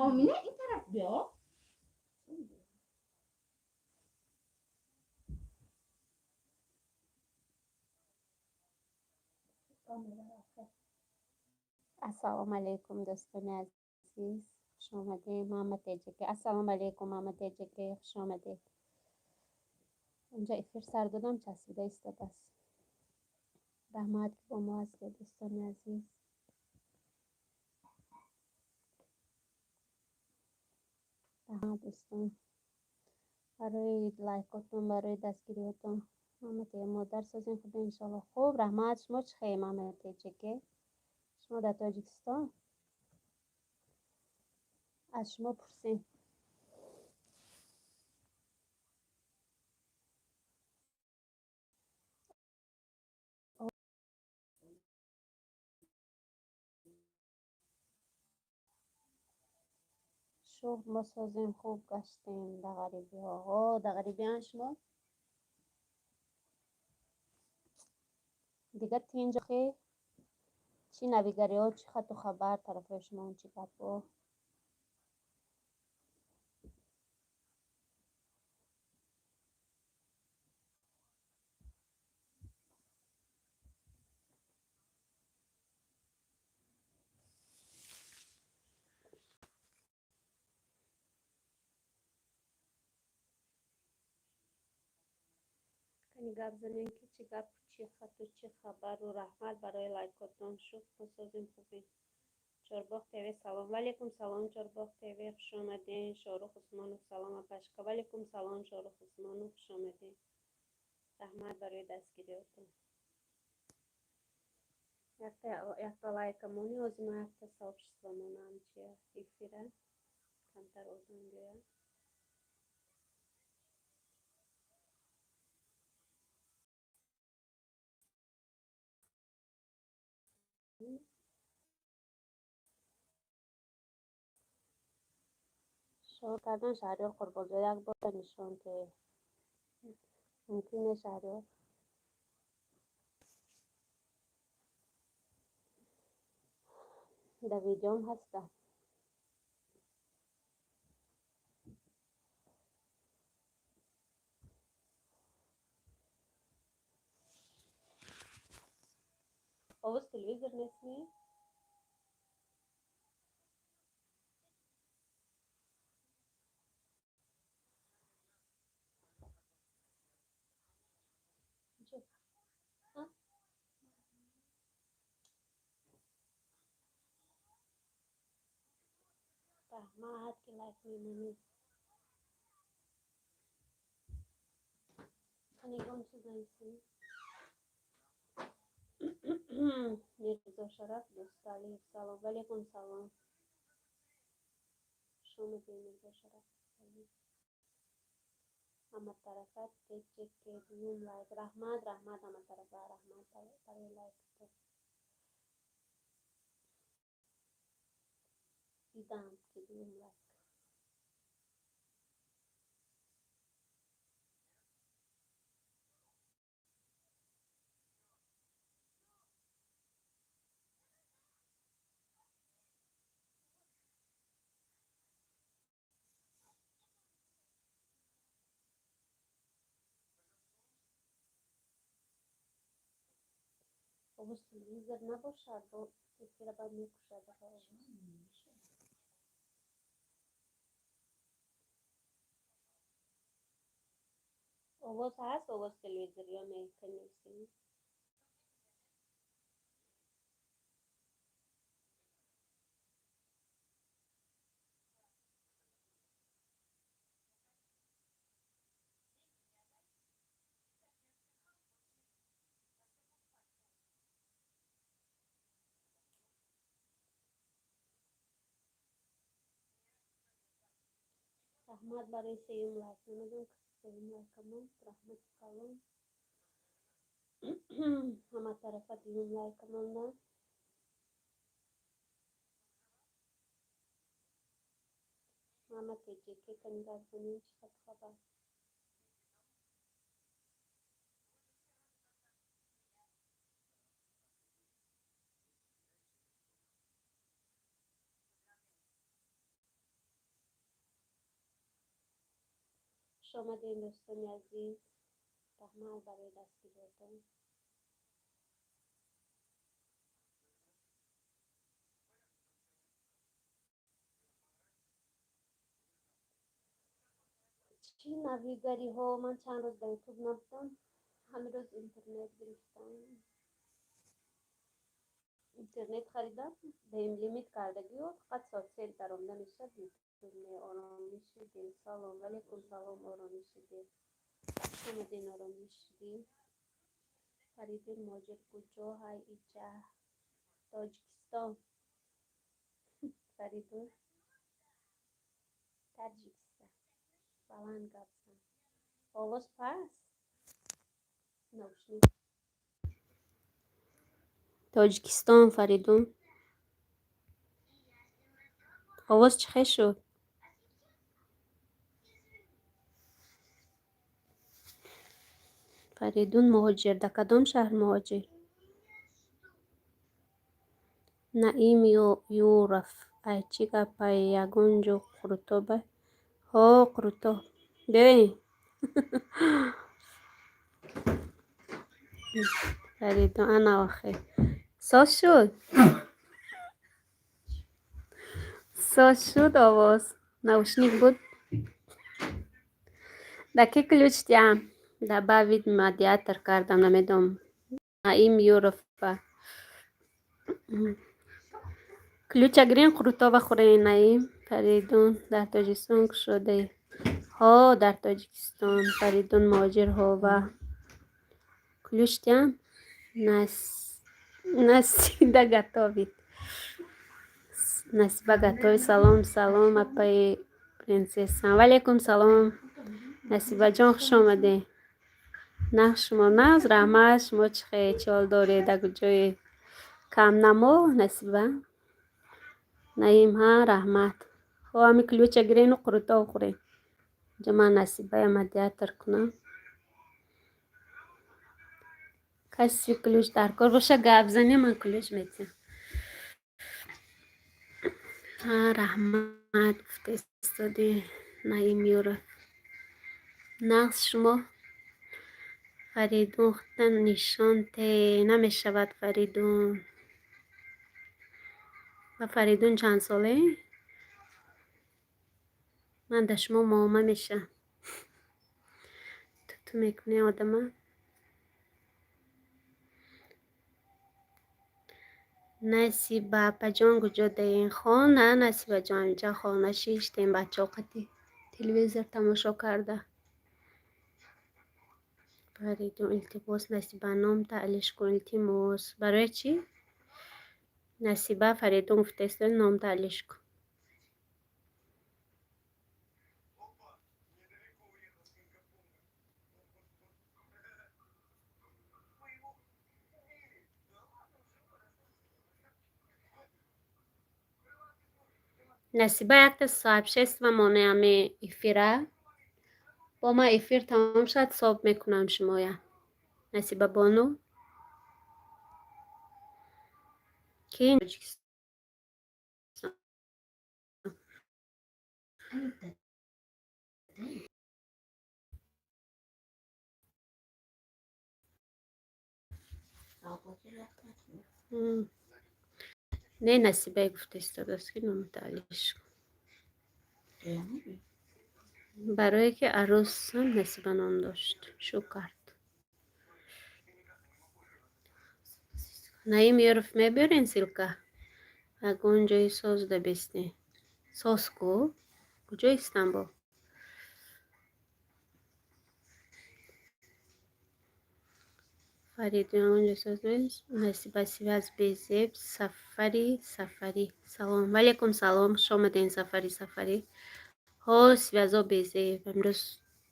Омина, ин тараф биё. Ассалому алайкум, дӯстони азиз, хуш омадед. Муҳаммад Теҷаке, ассалому алайкум, Муҳаммад Теҷаке, хуш омадед. Инҷа эфир сар додам, часпида истодааст. Раҳмат, ки бо мо ҳастед, дӯстони азиз. Раҳмат, дӯстон, барои лайкотон, барои дастгириҳотон. Муҳаммад, модар созем, худо, иншоалло, хуб, раҳмат. Шумо чӣ хел, Муҳаммад Теҷаке? Шумо дар Тоҷикистон? Аз шумо пурсем. Шукр, мо созем, хуб гаштем дар ғарибиҳо. Дар ғарибиан шумо? Дигар тинҷ хе? Чӣ навигариҳо, чӣ хату хабар тарафҳои шумо, чӣ гапҳо? Кани, гап занем, ки чӣ гапу, чӣ хату, чӣ хабару. Раҳмат барои лайкотон. Шукр, мо созем, хубем. Чорбоғ ТВ, салом. Валейкум салом, Чорбоғ ТВ, хуш омадем. Шорух Усмонов, салом, апашка. Валейкум салом, Шорух Усмонов, хуш омадем. Раҳмат барои дастгириётон. Якта лайка мони, ҳозир ман якта сообщество монам, чи эфира камтар одам биёяд. Шор кардан. Шаҳриёр Қурбонзода, як бор нишон деҳ. Мумкин не, Шаҳриёр. Дар видеом ҳаста. Овоз телевизор нестми? А? Раҳмат, ки лайк мемонед. Ягон чиз нависем. Мирзо Шараф Дӯсталиев, салом. Валейкум салом, хуш омадед, Мирзо Шараф Дӯсталиев. Ҳаматарафа Теҷеке, дуюм лайк. Раҳмат, раҳмат, ҳаматарафа, раҳмат барои лайкатон. Дидам, ки дуюм лайк. Овоз телевизор набошад, бо эфира баъд мекушад. Овоз ҳаст, овоз телевизор ё не? Канисем. Раҳмат барои сеюм лайк. Намедонам, каси сеюм лайкамон. Раҳмати калон. Ҳама тарафа дуюм лайка монда. Мама теҷеке кани гап занем, чӣ хат хабар? Хуш омадем, дӯстони азиз, раҳмат барои дастгириятон. Чӣ навигариҳо? Ман чанд рӯз дар Ютуб набудам, ҳамин рӯз интернет гирифтам, интернет харидам, бемлимит кардагиё, фақат соцсеть даромада мешавад, Ютуб не. Оромиши дил, салом. Валейкум салом, оромиши дил, хуш омадем, оромиши дил. Фаридун Моҷир куҷо ҳай? Иҷа, Тоҷикистон. Фаридун Таджикистон. Баланд гап зан, овоз паст. Наушник. Тоҷикистон, Фаридун. Овоз чӣ хел шуд? Фаридун Муҳоҷир дар кадом шаҳр муҳоҷир? Наим Юров, ай чӣ гапай? Ягон ҷо Қурутоба? Ҳо, Қурутоб, биёед. Фаридун, ана охе, соз шуд, соз шуд овоз. Наушник буд. Да ки ключ диҳам? Добавить модератор кардам, намедонам. Наим Юрова, ключа гирин, Қурутова хӯрен. Наим. Фаридун дар Тоҷикистон кушодаи? Ҳо, дар Тоҷикистон. Фаридун Муҳоҷир, ҳова, ключ диҳам. Насида готовит, Насиба готовит. Салом, салом, апаи принсесса. Валейкум салом, Насибаҷон, хуш омадед. Нағз, шумо нағз? Раҳмат. Шумо чӣ хел, чӣ ҳол доред, дар куҷое? Камнамо, Насиба. Наим, ҳа, раҳмат. Хо, ҳами ключа гирену Қурутов хӯред. Инҷа ман Насибая модератор кунам. Каси ключ дар кор боша, гап занем, ман ключ метиҳам. Ҳа, раҳмат гуфта истоди. Наим Юров, нағз, шумо? Фаридун, худта нишон те, намешавад. Фаридун ва Фаридун чанд соле? Ман дар шумо мома мешавам. Туту мекунӣ одама. Насиба апаҷон, куҷо даен? Хона, Насибаҷон, инҷа хона шиштем, бачаҳо қати телевизор тамошо карда. Фаридун, илтимос, Насиба, ном таълиш кун, илтимос. Барои чӣ, Насиба? Фаридун гуфтааст, ном таълиш кун. Насиба, якта сообщество монеами эфира, бо ман эфир тамом шуд, соб мекунам шумоя. Насиба бону, ки Тоҷикистон. Не, Насибае гуфта истодааст, ки номи таълиш кун, барое ки арӯсам Насиба ном дошт, шу кард. Наим Юров, мебиёрен ссылка? Ягон ҷои соз да бестӣ, соз ку. Куҷои Истанбул? Фаридун, ягон ҷои соз. Насиба, связь безеб. Сафари Сафарӣ, салом. Валейкум салом, хуш омадем, Сафари Сафарӣ. Ҳо, связо безеб. Имрӯз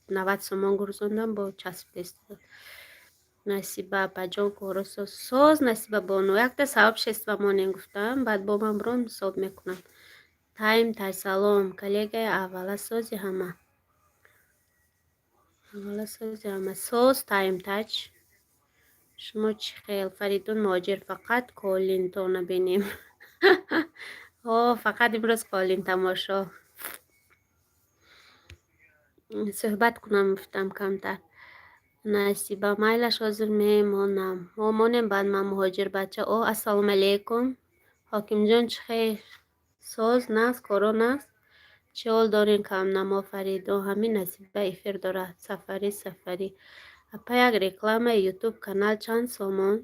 90 сомон гурзондам, бо часпида. Насиба апаҷон, коро соз, соз. Насиба бону, якта сообщество монем гуфтам, баъд бо ман брон соб мекунам. Тайм Таҷ, салом, коллегаи аввала, сози ҳама. Аввала сози ҳама. Соз, Тайм Таҷ. Шумо чӣ хел? Фаридун Муҳоҷир, фақат колинтона бинем. О, фақат имрӯз қолин тамошо. Суҳбат кунам гуфтам камтар. Насиба, майлаш, ҳозир мемонам. Мо монем, баъд ман муҳоҷирбача. О, ассалому алайкум. Ҳокимҷон, чӣ хел? Соз, нағз, коро нағз? Чӣ ҳол дорем, камнамо Фаридун? Ҳамин Насиба эфир дорад. Сафарӣ, сафарӣ. Апа, як рекламаи ютуб канал чанд сомон?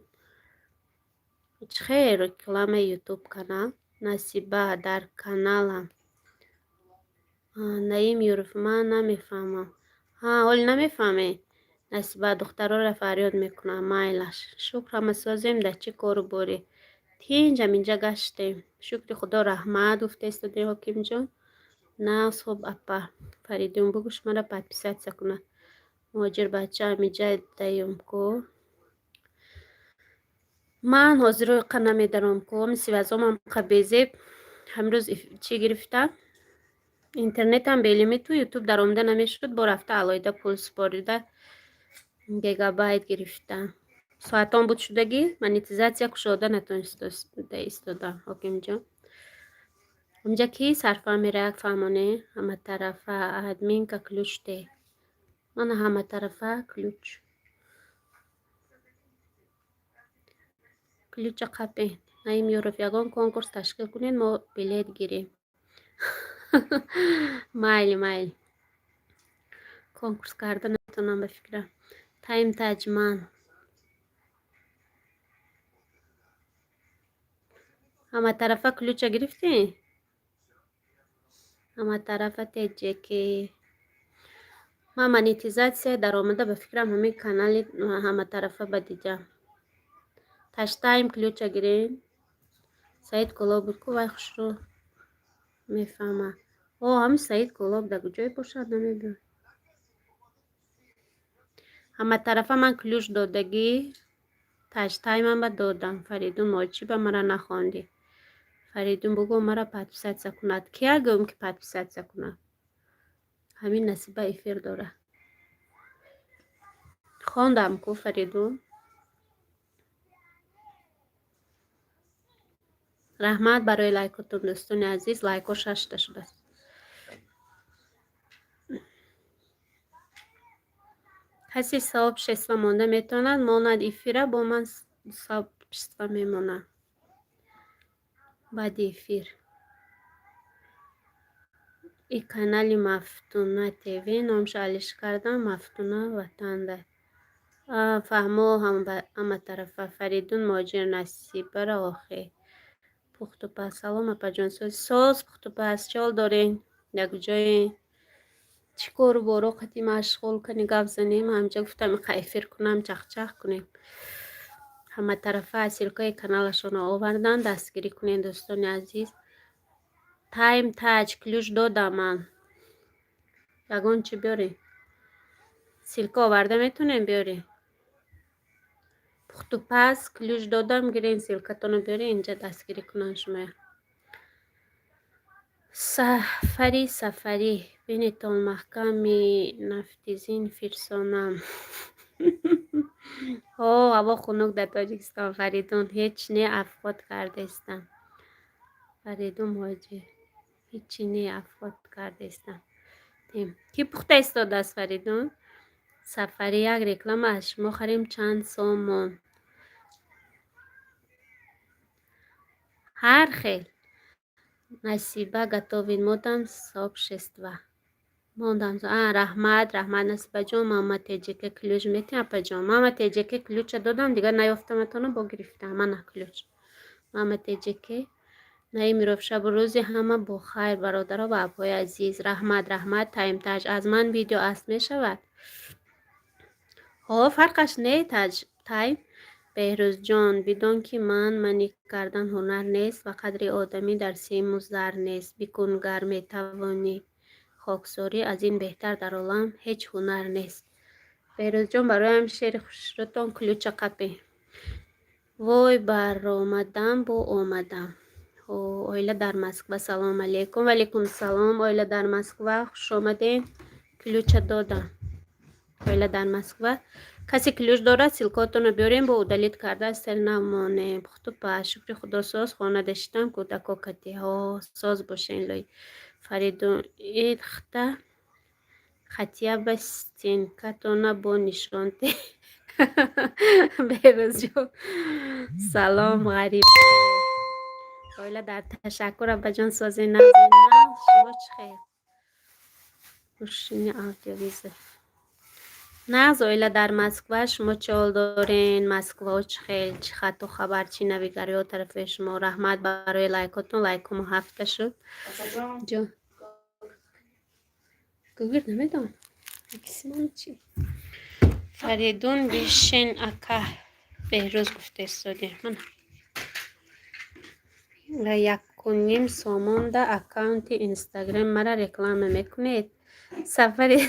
Чӣ хел рекламаи ютуб канал? Насиба, дар каналам. Наим Юров, ман намефаҳмам. Ҳа, ҳоле намефаҳмед? Насиба духтарора фарёд мекунам. Майлаш. Шукр, ҳама созем, дар чӣ кору борӣ? Тинҷам, инҷа гаштем. Шукри Худо, раҳмат гуфта истодем, ҳокимҷон. Нағз, хуб, апа. Фаридун, бугӯ шуморо подписаться кунад. Муҳоҷирбача, ҳамиҷа даём ку. Ман ҳозиро қа намедаром ку. Сивазомам қа безеб. Ҳамрӯз чӣ гирифтам? Интернетам белимиту, ютуб даромада намешуд, бо рафта алоҳида пул супорида гигабайт гирифтам. Соатон буд шудагӣ, монетизатсия кушода натониста истодам, ҳокимҷон. Инҷа ки сарфа мера, як фаҳмоне, ҳаматарафа админка ключ де. Мана ҳаматарафа ключ. Ключа қапе. Наим Юров, ягон конкурс ташкил кунед, мо билет гирем. Майли, майли. Конкурс карда наметавонам, ба фикрам. Тайм Таҷ, ман. Ҳаматарафа ключа гирифтӣ? Ҳаматарафа теҷеки. Ман монетизатсия даромада, ба фикрам, ҳамин канали ҳаматарафа ба дидам. Таштайм ключа гирем. Саид Кӯлоб буд ку, вай хушрӯ мефаҳма. О, ҳамин Саид Кӯлоб дар куҷое бошад, намедонам. Ҳаматарафа ман ключ додагӣ, таштаймам ба додам. Фаридун, мо чӣ ба мара нахондӣ? Фаридун, бугӯ мара подписаться кунад. Кия гӯм ки подписаться кунад? Ҳамин Насиба эфир дорад. Хондам ку, Фаридун. Раҳмат барои лайкотон, дӯстони азиз, лайкҳо шашта шудааст. Касе сообщество монда метавонад, монад эфира, бо ман сообщество мемонад баъди эфир. И канали Мафтуна ТВ номша алиш кардам, Мафтуна Ватанда. Фаҳмо, ҳаматарафа. Фаридун Муҳоҷир, Насибаро охе. Пухтупаз, салом, апаҷон, соз, соз, пухтупаз, чӣ ҳол дорен? Якҷои чӣ кору боро қати машғул кани, гап занем? Ҳамҷа гуфтам иқа эфир кунам, чахчах кунем. Ҳаматарафа ссылкаи каналашонро овардан, дастгирӣ кунед, дӯстони азиз. Тайм Таҷ, ключ додам ман. Ягон чӣ биёре? Ссылка оварда метавонем, биёре? Пухтупаз, ключ додам, гирен, ссылкатонро биёре, инҷа дастгирӣ кунанд шумоя. Сафари, сафарӣ, бинетон, маҳками нафтизин фирсонам. О, ҳаво хунук дар Тоҷикистон, Фаридун, ҳеҷ не, афғот кардаистам. Фаридун Муҳоҷир, ҳечи не, афғот кардаистам. Кӣ пухта истодааст, Фаридун? Сафарӣ, як реклама аз шумо харем, чанд сомон? Ҳар хел. Насиба готовит, модам сообщество. Мондам. А, раҳмат, раҳмат, Насибаҷон, мама теҷеке ключ метиҳ, апаҷон. Мама теҷеке ключа додам, дигар наёфтаматона, бо гирифтам. Мана ключ. Мама теҷеке. Наимиров, шабу рӯзи ҳама бо хайр, бародаро ва апои азиз. Раҳмат, раҳмат, Тайм Таҷ. Аз ман видео аст мешавад? Ҳо, фарқаш не, Таҷ, Тайм. Беҳрӯзҷон, бидон ки ман манӣ кардан ҳунар нест ва қадри одамӣ дар симу зар нест. Бикун, гар метавонӣ хоксорӣ, аз ин беҳтар дар олам ҳеҷ ҳунар нест. Беҳрӯзҷон, бароям шери хушрӯтон ключа қапе. Вой, баромадам, бо омадам. Оила дар Москва, салом алейкум. Валейкум салом, оила дар Москва, хуш омадем. Ключа додам. Оила дар Москва. Касе ключ дорад, ссылкотонро биёрем, бо удалить карда сел намонем. Пухтупаз, шукри Худо, соз, хона дештам, кӯдако катиҳо соз бошен лой. Фаридун ихта хатия ба стенкатона бо нишон де. Беҳрӯзҷон, салом, ғариб. Оила дар ташаккур, абаҷон, сози нағзи нағз. Шумо чӣ хел? Гӯшини аудиовизор. Нағз, оила дар Москва, шумо чӣ ҳол дорен? Москвао чӣ хел? Чӣ хату хабар, чӣ навигариҳо тарафи шумо? Раҳмат барои лайкотон, лайкомо ҳафта шуд. Ҷон. Гугир намедонам. Аксимон чӣ? Фаридун бишин, ака. Беҳрӯз гуфта истодем. Мана. 1,5 сомонда аккаунти Инстаграм мара реклама мекунед? Сафари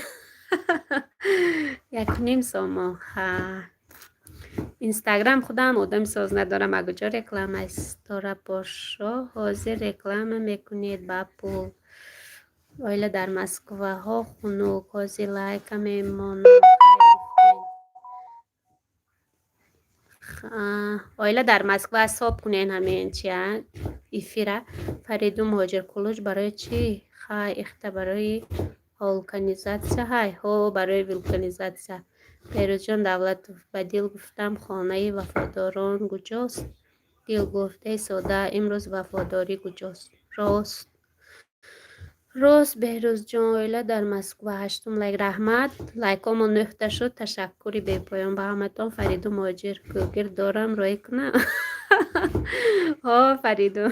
1,5 сомон. Ха. Инстаграм худам одами соз надорам, а куҷо реклама стора бошо, ҳозир реклама мекунед ба пул. Оила дар Москваҳо хунук, ҳозир лайка мемонам. Хайр гуфтем. Оила дар Москва, ҳисоб кунен ҳамин чия эфира. Фаридун Муҳоҷир, ключ барои чӣ? Хай, ихта барои вулканизатсия ҳай? Ҳо, барои вулканизатсия. Беҳрӯзҷон Давлатов, ба дил гуфтам, хонаи вафодорон куҷост? Дил гуфт: «Эй сода, имрӯз вафодорӣ куҷост?» Рост. Рост, Беҳрӯзҷон, оила дар Москва, ҳаштум лайк, раҳмат. Лайкомо нӯҳта шуд. Ташаккури бепоён ба ҳаматон. Фаридун Муҳоҷир, гӯгир дорам, роӣ кунам? Ҳо, Фаридун.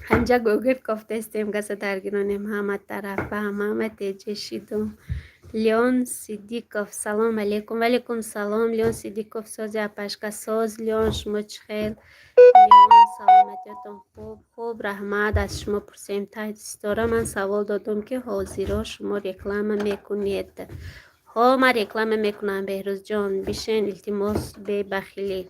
Ҳанҷа гӯгирд кофтаистем, газа даргиронем ҳама тарафа, ҳама теҷе шидум. Леон Сиддиқов, салом алейкум. Валейкум салом, Леон Сиддиқов, сози, апашка, соз, Леон, шумо чӣ хел? Леон, саломатиятон хуб? Хуб, раҳмат, аз шумо пурсем. Таҳти ситора ман савол додум, ки ҳозиро шумо реклама мекунед. Ҳо, ман реклама мекунам, Беҳрӯзҷон, бишен, илтимос, бебахилӣ.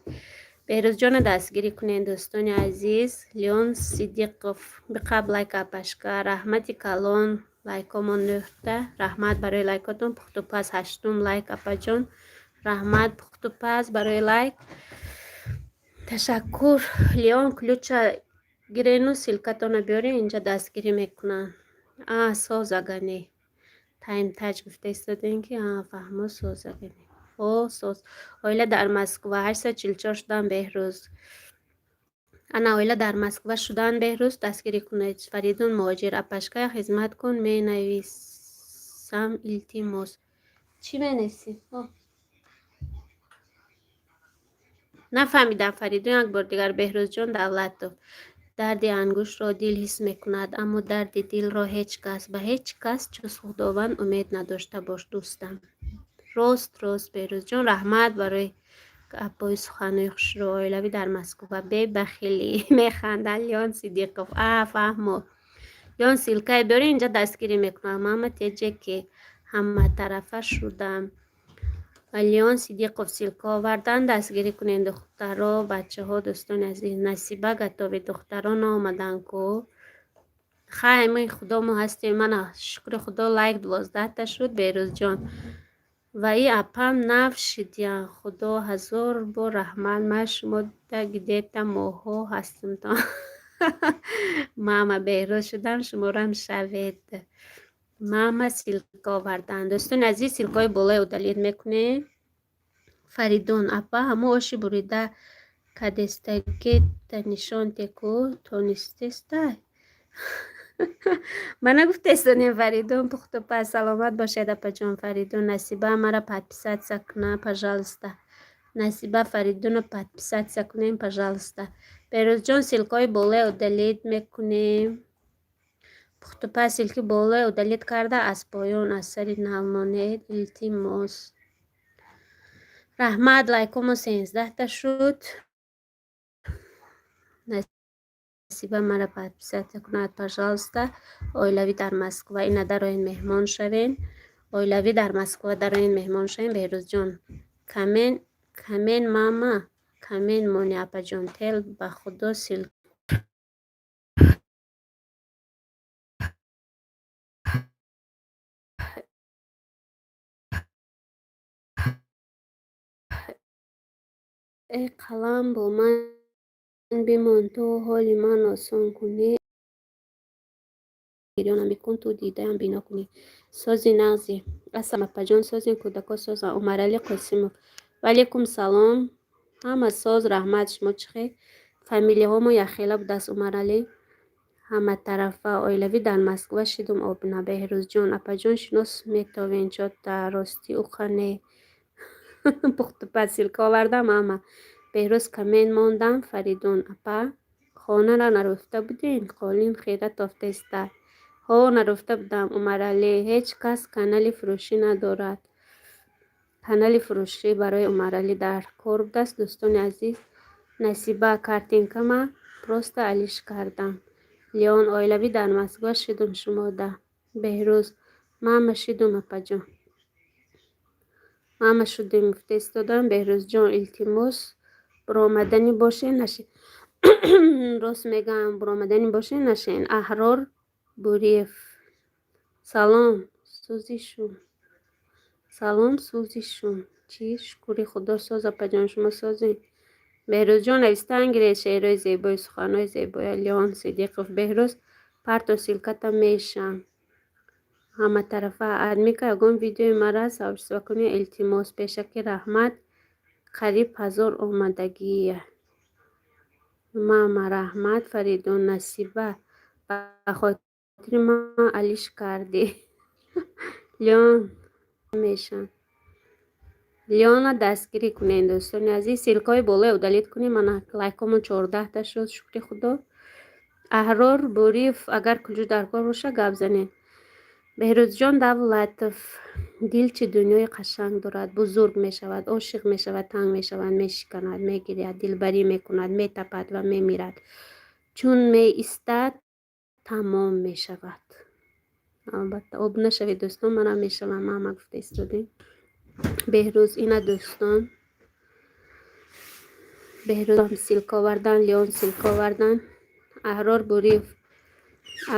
Беҳрӯзҷонро дастгирӣ кунед, дӯстони азиз. Леон Сиддиқов, биқаб лайк, апашка, раҳмати калон. Лайкомо нӯҳта. Раҳмат барои лайкотон. Пухтупаз, ҳаштум лайк, апаҷон. Раҳмат, пухтупаз, барои лайк. Ташаккур. Леон, ключа гирену ссылкатонро биёрен, инҷа дастгирӣ мекунанд. А, соз агане. Таймтаҷ гуфта истодем, ки а, фаҳмо, соз агане. О, соз. Оила дар Москва, 844 шудан, Беҳрӯз. Ана, оила дар Москва шудан, Беҳрӯз, дастгирӣ кунед. Фаридун Муҳоҷир, апашка, хизмат кун, менависам, илтимос. Чӣ менависӣ? Нафаҳмидам, Фаридун, як бор дигар. Беҳрӯзҷон Давлатов. Дарди ангуштро дил ҳис мекунад, аммо дарди дилро ҳеҷ кас. Ба ҳеҷ кас ҷуз Худованд умед надошта бош, дӯстам. Рост, рост, Беҳрӯзҷон, раҳмат барои гапҳои суханҳои хушрӯ. Оилавӣ дар Москва, бебахилӣ, механдад Леон Сиддиқов. А, фаҳмо. Леон, ссылкае биёрен, инҷа дастгирӣ мекунам. Мама теҷе ки ҳаматарафа шудам. Леон Сиддиқов ссылка овардан, дастгирӣ кунед, духтаро, бачаҳо, дӯстони азиз. Насиба готовы, духтаро наомаданд ку. Хай, мо худо мо ҳастем. Мана, шукри Худо, лайк 12та шуд, Беҳрӯзҷон. Ва и апам нав шидиян. Худо ҳазор бор раҳмат. Ман шумо где-то моҳҳо ҳастам. Мама Беҳрӯз шудам, шуморам шавед. Мама ссылка овардан. Дӯстони азиз, ссылкаҳои болои удалить мекунем. Фаридун, апа, ҳамо оши бурида кадестагета нишон теку тонистестай? Ма нагуфтестонем, Фаридун, пухтупаз, саломат бошед, апаҷон Фаридун. Насиба мара подписаться куна, пожалуйста. Насиба Фаридуна подписаться кунем, пожалуйста. Беҳрӯзҷон, ссылкаҳои болои удалить мекунем. Пухтупаз, ссылки болои удалить карда, аз поён аз сари нав монед, илтимос. Раҳмат, лайкомо 13та шуд. Насиба мара подписаться кунад, пожалуйста. Оилавӣ дар Москва, ина дароен, меҳмон шавен. Оилавӣ дар Москва, дароен, меҳмон шавен, Беҳрӯзҷон. Камен, камен, мама, камен мони, апаҷон, тел ба Худо ссылка. Эй қалам, бо ман бимон, ту ҳоли ман осон кунӣ, гирёнам бикун, ту дидаям бино кунӣ. Сози нағзи. Ассалом, апаҷон, созин, кӯдако созан. Умаралӣ Қосимов. Ваалейкум салом. Ҳама соз, раҳмат, шумо чӣ хел? Фамилияҳомо якхела будааст, Умаралӣ. Ҳаматарафа оилавӣ дар Москва шидум обуна. Беҳрӯзҷон, апаҷон, шинос метовен чота ростӣ уқа не. Пухту паз ссылка овардам ҳама. Беҳрӯз коммент мондам. Фаридун апа, хонара нарафта будем? Қолин хира тофтеста. Ҳо, нарафта будам, Умаралӣ. Ҳеҷ кас канали фурӯшӣ надорад. Канали фурӯшӣ барои Умаралӣ дар кор будааст, дӯстони азиз. Насиба, картинкама просто алиш кардам. Леон, оилавӣ дар Москва шидум шумода. Беҳрӯз, мама шидум, апаҷон. Мама шудем гуфта истодам. Беҳрӯзҷон, илтимос, буромаданӣ бошен нашен. Рост мегӯям, буромаданӣ бошен нашен. Аҳрор Буриев. Салом, сӯзи шум. Салом, сӯзи шум. Чӣ? Шукри Худо соз, апаҷон, шумо созед? Беҳрӯзҷон, навистан гиред шеърҳои зебои, суханҳои зебои. Леон Сидиқов. Беҳрӯз, парто ссылката мешам. Ҳаматарафа адмика ягон видеои мара сообщество кунед, илтимос. Пешакӣ раҳмат. Қариб 1000 омадагия. Мама, раҳмат, Фаридун. Насиба, ба хотири ман алиш кардӣ. Леон мешам. Леона дастгирӣ кунед, дӯстони азиз. Ссылкаҳои болоя удалить кунем. Мана лайкҳомон 14та шуд, шукри Худо. Аҳрор Буриев, агар куҷо дар кор боша, гап занед. Беҳрӯзҷон Давлатов. Дил чӣ дунёи қашанг дорад. Бузург мешавад, ошиқ мешавад, танг мешавад, мешиканад, мегиряд, дилбарӣ мекунад, метапад ва мемирад. Чун меистад, тамом мешавад. Албатта, обуна шавед, дӯстон, манам мешавам, мама гуфта истодем. Беҳрӯз, ина дӯстон. Беҳрӯзам ссылка овардан, Леон ссылка овардан. Аҳрор Буриев,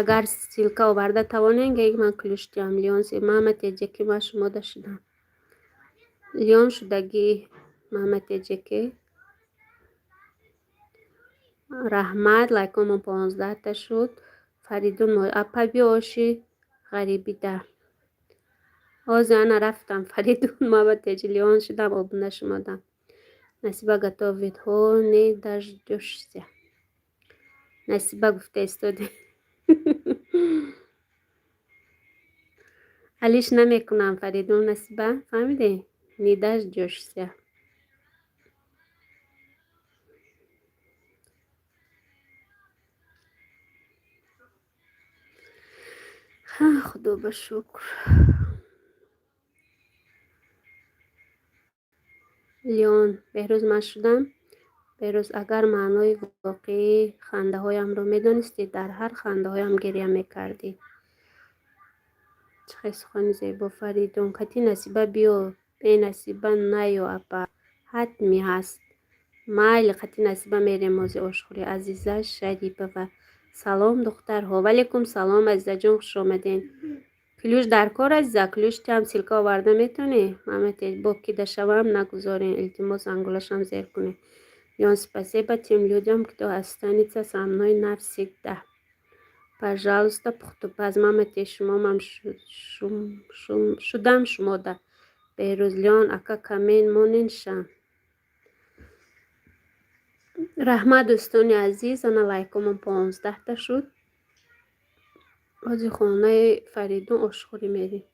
агар ссылка оварда тавонем, гег ман ключ диҳам. Леон, мама теҷаки, ман шумода шудам. Леон шудагӣ, мама теҷаки. Раҳмат, лайкҳомон 15та шуд. Фаридун, апа, биё оши ғарибида. Ҳозир ана рафтам, Фаридун, мама теҷи, Леон шудам, обуна шумодам. Насиба готовит. Ҳо, не дождёшься. Насиба гуфта истодем. Алиш намекунам, Фаридун, Насиба, фаҳмидӣ? Не дождёшься. Худо ба шукр. Леон, Беҳрӯз, ман шудам. Беҳрӯз, агар маънои воқеии хандаҳоямро медонистӣ, дар ҳар хандаҳоям гиря мекардӣ. Чӣ хел сухани зебо, Фаридун. Кати Насиба биё, бенасиба наё, апа. Ҳатмӣ ҳаст. Майли, қати Насиба мерем ҳозир ошхӯрӣ. Азиза Шарипова. Салом, духтарҳо. Валейкум салом, Азизаҷон, хуш омадед. Ключ дар кор, Азиза, ключ тиам ссылка оварда метавонӣ? Мамате, бо кида шавам нагузорен, илтимос, ангулашам зер кунед. Леон, спасибо тем людям, кто останется со мной навсегда. Пожалуйста, пухтупаз, мамате, шумомам шудам шумода. Беҳрӯз, Леон, ака коммент монен шам. Раҳмат, дӯстони азиз, ана лайкҳомон 15та шуд. Ҳозир хонаи Фаридун ошхӯрӣ мерем.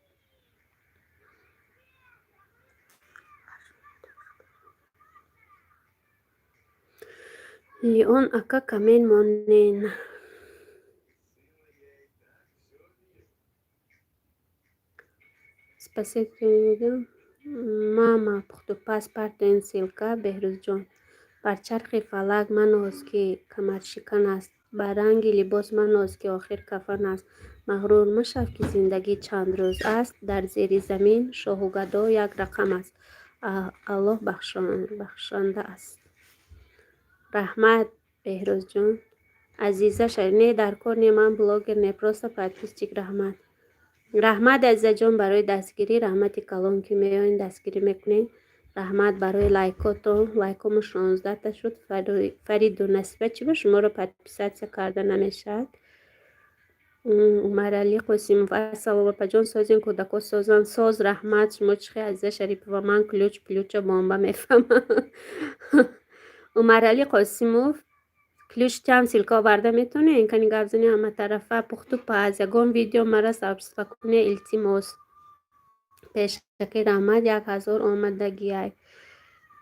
Леон, ака коммент монен. Спасибо. Мама, пухтупаз, партоен ссылка, Беҳрӯзҷон. Бар чархи фалак маноз, ки камаршикан аст. Ба ранги либос маноз, ки охир кафан аст. Мағрур машав, ки зиндагӣ чанд рӯз аст. Дар зери замин шоҳу гадо як рақам аст. Аллоҳ бахшанда аст. Раҳмат, Беҳрӯзҷон. Азиза Шариф, не, дар кор не, ман блогер не, просто подписчик, раҳмат. Раҳмат, Азизаҷон, барои дастгирӣ, раҳмати калон, ки меоен дастгирӣ мекунед. Раҳмат барои лайкотон. Лайкомо 16-та шуд. Фариду Насиба, чӣ ба шуморо подписаться карда намешавад? Умаралӣ Қосимов: ассалом, апаҷон, созин, кӯдако созанд? Соз, раҳмат. Шумо чӣ хел, Азиза Шарипова? Ман ключ плюча бомба мефаҳмам. Умаралӣ Қосимов, ключтиам ссылка оварда метавонед? Кани гап зани ҳаматарафа. Пухту паз, ягон видео мара сообщество куне, илтимос. Пешаки раҳмат, 1000 омадагиай.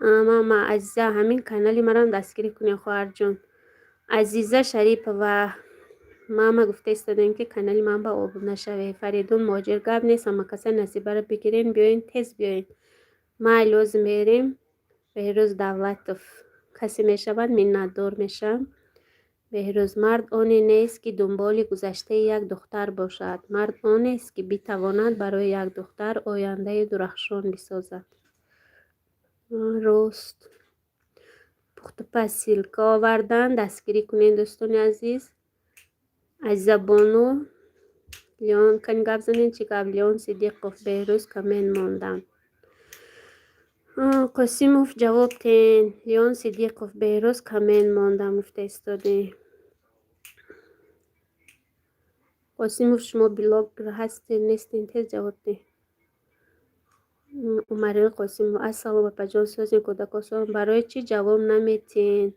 Мама Азиза, ҳамин канали марам дастгирӣ кунед, хоҳарҷон. Азиза Шарипова, мама гуфта истодем, ки канали ман ба обуна шавед. Фаридун Моҳоҷир: гап нест, ҳамакаса Насибаро бигирен, биёен, тез биёен. Майли, озим мерем. Беҳрӯз Давлатов: касе мешавад, миннатдор мешавам. Беҳрӯз: мард оне нест, ки дунболи гузаштаи як духтар бошад, мард онест, ки битавонад барои як духтар ояндаи дурахшон бисозад. Рост. Пухтупаз ссылка овардан, дастгирӣ кунед, дӯстони азиз. Азизабону Леон, кани гап занед, чӣ гап? Леон Сидиқов: Беҳрӯз, коммент мондам. Қосимов, ҷавоб тен. Леон Сидиқов: Беҳрӯз, коммент мондам, гуфта истодем. Қосимов, шумо блогер ҳастед, нестед? Тез ҷавоб деҳ. Умарил Қосимов: ассалом, апаҷон, созин, кӯдако? Барои чӣ ҷавоб наметиҳен?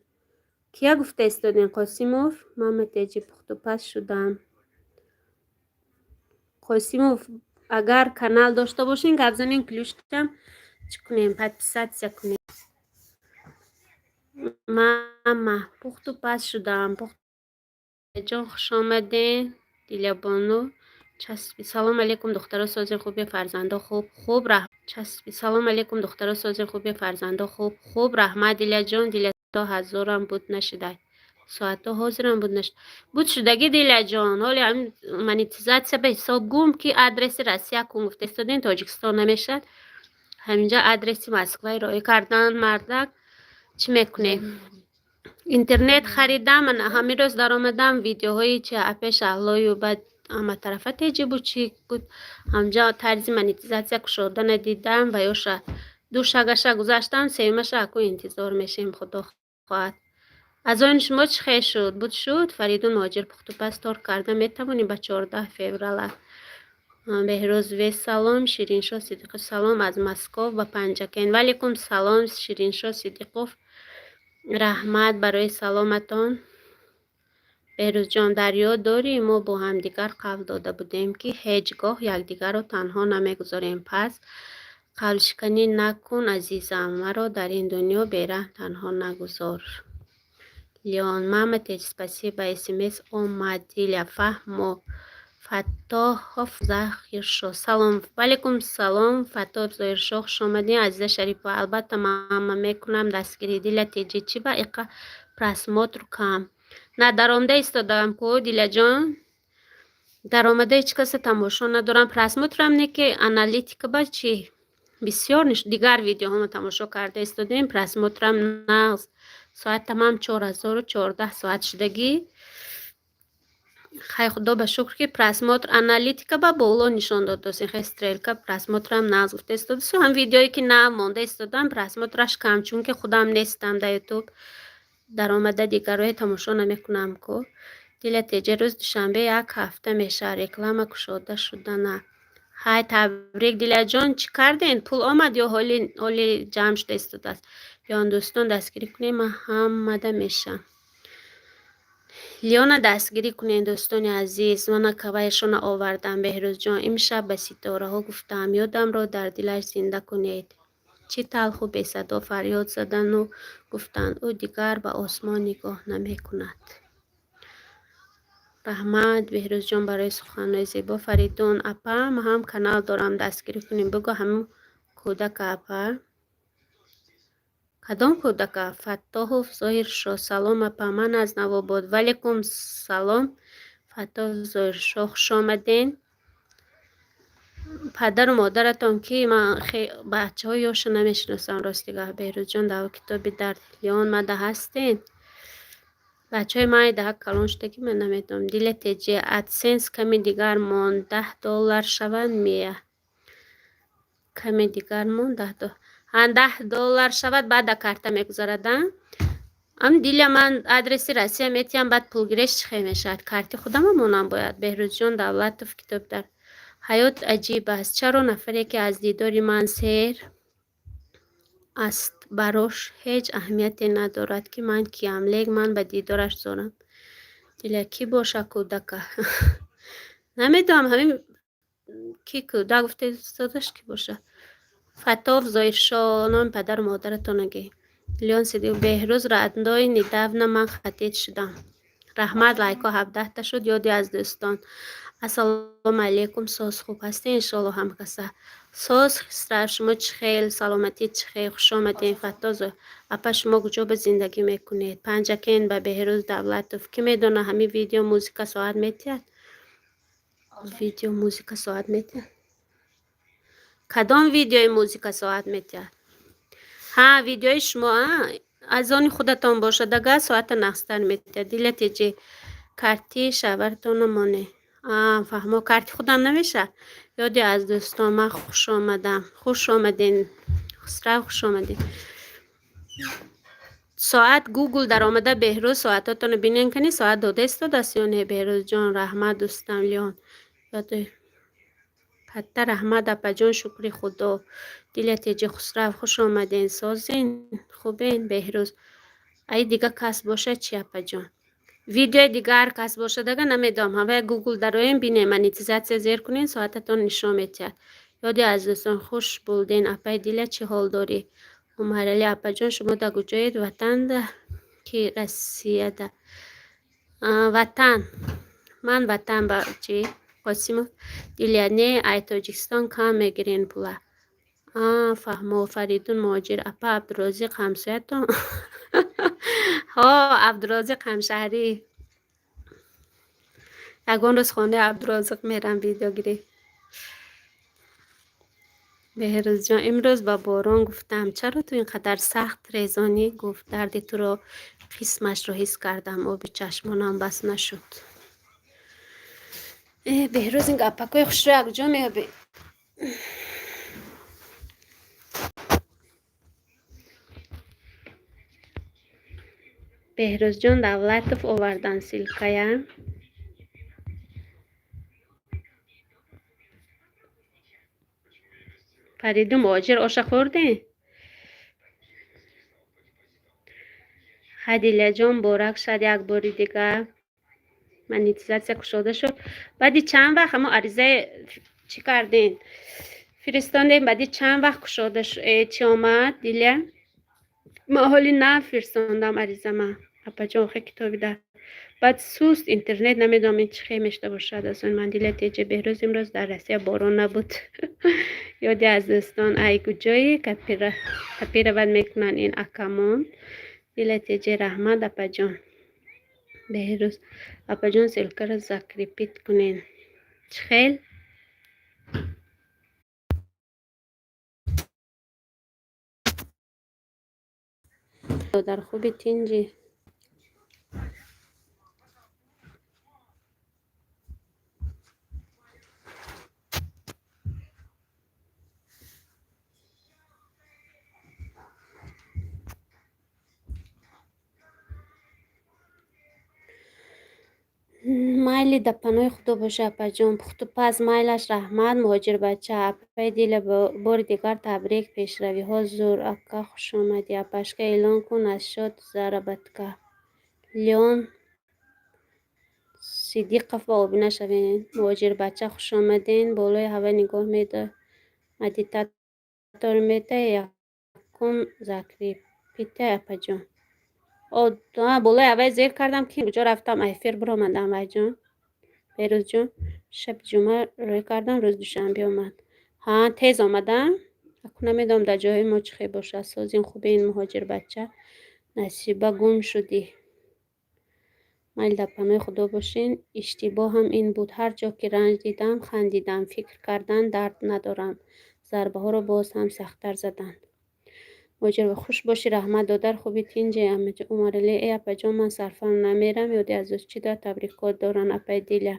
Кия гуфта истодем, Қосимов? Мама теҷи, пухтупаз шудам. Қосимов, агар канал дошта бошен, гап занем, ключтам чӣ кунем, подписаться кунем. Мама, пухту паз шудам. Ҷон, хуш омаден. Дилябону часпи: салом алейкум, духтаро, созин, хуби, фарзандо хуб? Хуб. Часпи: салом алейкум, духтаро, созин, хуби, фарзандо хуб? Хуб, раҳмат, Диляҷон. Диля, то ҳазорам буд нашидай, соатҳо ҳозирам буд нашид, буд шудагӣ. Диляҷон, ҳоли ҳамин монетизатсия ба ҳисоб гум, ки адреси Россия кун гуфта истодем, Тоҷикистон намешад. Ҳаминҷа адреси Москваи роӣ кардан. Мардак, чӣ мекунем? Интернет харидам, ҳамин рӯз даромадам, видеоҳои чи апе Шаҳлою, баъд ҳаматарафа теҷи буд, чӣ буд, ҳамҷа тарзи монетизатсия кушодана дидам ва ёша ду шагаша гузаштам, сеюмаша аку интизор мешем, худо хоҳад. Аз он шумо чӣ хел шуд, буд шуд? Фаридун Муҳоҷир: пухтупаз тор карда метавонӣ ба 14 феврала. Беҳрӯз Вес: салом. Шириншоҳ Сидиқов: салом аз Москов ба Панҷакент. Ваалейкум салом, Шириншоҳ Сидиқов, раҳмат барои саломатон. Беҳрӯзҷон, дар ёд дорӣ, мо бо ҳамдигар қавл дода будем, ки ҳеҷ гоҳ якдигарро танҳо намегузорем. Пас қавлшиканӣ накун, азизам, маро дар ин дунё бераҳм танҳо нагузор. Леон: мама теҷ, спасибо, смс омад. Диля фаҳмо. Фаттоҳов Зоҳиршоҳ: салом. Ваалейкум салом, Фаттоҳов Зоҳиршоҳ, хуш омадед. Азиза Шарипова: албатта, мама, мекунам дастгирӣ. Диля теҷи, чӣ ба иқа просмотр кам? На даромада истодаам ку, Диляҷон, даромада ҳеҷ каса тамошо надорам, просмотрам не, ки аналитика ба чӣ бисёр дигар видеоҳомо тамошо карда истодем, просмотрам нағз. Соат тамам 4014 соат шудагӣ. Хай, худо ба шукр, ки просмотр аналитика ба боло нишон дод, хе стрелка просмотрам нағз гуфта истода. Ҳам видеое ки нав монда истодам, просмотраш кам, чунки худам нестам дар Ютуб, даромада дигарое тамошо намекунам ку. Диля теҷа, рӯзи душанбе як ҳафта мешавад реклама кушода шудана. Ҳай, табрик, Диляҷон, чӣ карден, пул омад ё ҳоли ҷамъ шуда истодааст? Биён, дӯстон, дастгирӣ кунем, ман ҳамада мешам. Леона дастгирӣ кунед, дӯстони азиз, мана кавайшона овардам. Беҳрӯзҷон: имшаб ба ситораҳо гуфтаам, ёдамро дар дилаш зинда кунед. Чӣ талху бесадо фарёд задану гуфтанд: ӯ дигар ба осмон нигоҳ намекунад. Раҳмат, Беҳрӯзҷон, барои суханҳои зебо. Фаридун: апа, ман ҳам канал дорам, дастгирӣ кунем. Бигӯ, ҳамин кӯдака, апа. Кадом кӯдака? Фаттоҳов Зоҳиршоҳ: салом, апа, ман аз Навобод. Ваалейкум салом, Фаттоҳ Зоҳиршоҳ, хуш омаден. Падару модаратон ки? Ман бачаҳои ёшро намешиносам, рости гап. Беҳрӯзҷон, дар китоби дард Леон мада ҳастен? Бачаҳои ман даҳа калон шуда, ки ман намедонам. Диля теҷе, адсенс ками дигар монд, 10 доллар шаванд, мея. Каме дигар монд, 10. $10 шавад, баъд да карта мегузарад. Ам Диля, ман адреси Россия метиҳам, баъд пулгиреш чӣ хел мешавад? Карти худама монам бояд. Беҳрӯзҷон Давлатов, китоб дар ҳаёт аҷиб аст. Чаро нафаре, ки аз дидори ман сер аст, барош ҳеҷ аҳамияте надорад, ки ман киям, лек ман ба дидораш зорам? Диля, кӣ боша кӯдака? Намедонам, ҳамин ки кӯдак гуфте, устодаш кӣ боша? Фатов Зоиршо, номи падару модаратон аге. Леон Сидиқ, Беҳрӯз родной, недавно ман хатид шудам. Раҳмат, лайко 17-та шуд. Ёди аз дӯстон. Ассалому алайкум, соз, хуб ҳастед? Иншоалло, ҳамкаса. Соз, Хисрав, шумо чӣ хел, саломатӣ чӣ хел? Хуш омадед, Фаттозо. Апа, шумо куҷо ба зиндагӣ мекунед? Панҷакен ба Беҳрӯз Давлатов. Кӣ медона, ҳамин видео музыка соат метиҳад? Видео музыка соат метиҳад? Кадом видеои музыка соат метиҳад? Ҳа, видеои шумо аз они худатон бошад, агар соата нақстар метиҳад. Диля теҷи, карти шавҳаратона моне. Фаҳмо, карти худам намешавад. Ёди аз дӯстон, ман хуш омадам. Хуш омаден, Хусрав, хуш омадед. Соат Гугл даромада, Беҳрӯз, соатотонро бинен, кани соат дода истодааст ё не? Беҳрӯзҷон, раҳмат, дӯстам Леон. Катта раҳмат, апаҷон, шукри Худо. Диля теҷи, Хусрав, хуш омаден. Созен, хубен, Беҳрӯз? Ай дига кас бошад чи, апаҷон? Видеои дигар кас бошад, ага, намедонам. Ҳавая Гугл дароем, бинем, монетизатсия зер кунен, соататон нишон метиҳад. Ёди аз дӯстон, хуш булден, апаи Диля, чӣ ҳол дорӣ? Умарали, апаҷон, шумо дар куҷоед, ватанда ки Россияда? Ватан, ман ватан ба чӣ? Қосимов Диля, не, ай Тоҷикистон кам мегирен пула. Фаҳмо. Фаридун Муҳоҷир, апа, Абдурозиқ ҳамсоятон? Ҳо, Абдурозиқ ҳамшаҳрӣ. Ягон рӯз хонаи Абдурозиқ мерам видеогирӣ. Беҳрӯзҷон, имрӯз ба борон гуфтам, чаро ту ин қадар сахт резонӣ? Гуфт, дарди туро қисмашро ҳис кардам, оби чашмонам бас нашуд. Э, Беҳрӯз, ин гапакҳои хушро якҷо меёбӣ? Беҳрӯзҷон Давлатов овардан ссылка я. Фаридун Муҳоҷир, оша хӯрдем? Ха, Дилияҷон, борак шад як бори дигар. Монетизатсия кушода шуд. Баъди чанд вақт ҳамо аризаи чӣ кардем? Фиристондем, баъди чанд вақт кушода чӣ омад, Дилия? Ман ҳоли нафирстондам аризама. Апаҷон, хе китоби дар. Баъд суст интернет, намедонам, ин чӣ хел мешуда бошад аз он ман. Дилия теҷе, Беҳрӯз, имрӯз дар Россия борон набуд. Ёди аз дӯстон, ай куҷое копировать мекунанд ин акамон? Дилия теҷе, раҳмат, апаҷон. Беҳрӯз, апаҷон, ссылка ро закрепить кунен. Чӣ хел? Дар хуби, тинҷӣ? Майли, дар паноҳи Худо боша, апаҷон. Пухтупаз майлаш, раҳмат, муҳоҷирбача. Апаи Диля, бори дигар табрик, пешравиҳо зур. Ака, хушомадӣ. Апашка, эълон кун аз шод заработка. Леон Сидиқов, ба обуна шавед. Муҳоҷирбача, хушомаден. Болои ҳава нигоҳ медор, медитатор меда, якум закрепить, апаҷон. Болои ҳавай зер кардам, ки куҷо рафтам, эфир биромадам, вайҷон. Берӯзҷон, шаби ҷумъа рӯй кардам, рӯзи душанбе омад. Ҳа, тез омадам. Аку намедонам, дар ҷои мо чӣ хел бошад. Созин, хубе, ин муҳоҷирбача. Насиба, гум шудӣ. Майли, дар паноҳи Худо бошен. Иштибоҳам ин буд: ҳар ҷо ки ранҷ дидам, хандидам, фикр кардан дард надорам. Зарбаҳоро боз ҳам сахттар заданд. Муҳоҷир, хуш бошӣ, раҳмат, додар, хуби, тинҷе? Умаралӣ, э, апаҷон, ман сарфам намерам. Ёди аз дӯст, чӣ дар табрикот доранд, апаи Диля?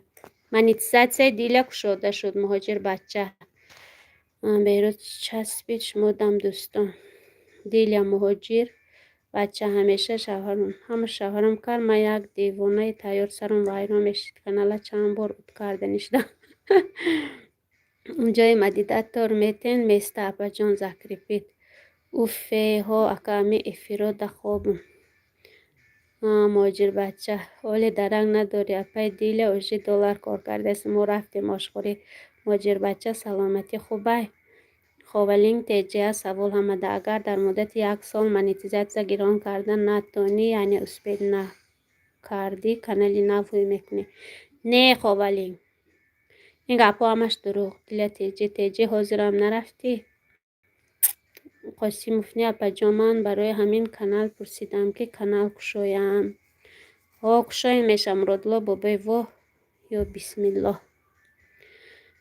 Монетизатсияи Диля кушода шуд, муҳоҷирбача. Беҳрӯз часпид шумо дам дӯстон. Диля муҳоҷир бача ҳамеша шавҳарам ҳама шавҳарам кард, ман як девонаи тайёр, сарам вайрон мешид, канала чанд бор ут карда нишдам. Ҷои мадидатор метен места апаҷон закрепить. Уффеҳо ака ами эфиро да хобум. Муҳоҷирбача ҳоле даранг надорӣ, апаи Диля уже доллар кор кардааст, мо рафтем ошхӯрӣ. Муҳоҷирбача саломатӣ хубай? Ховалинг теҷия савол ҳамада: агар дар муддати як сол монетизатсия гирон карда натонӣ, яъне успеть накардӣ, канали нав ҳуй мекунӣ? Не, Ховалинг, ин гапҳо ҳамаш дурӯғ. Диля теҷи теҷи ҳозирам нарафтӣ? Қосимов не, апаҷон, ман барои ҳамин канал пурсидам, ки канал кушоям. Ҳо, кушоем меша. Муродулло Бобоев, воҳ ё бисмиллоҳ.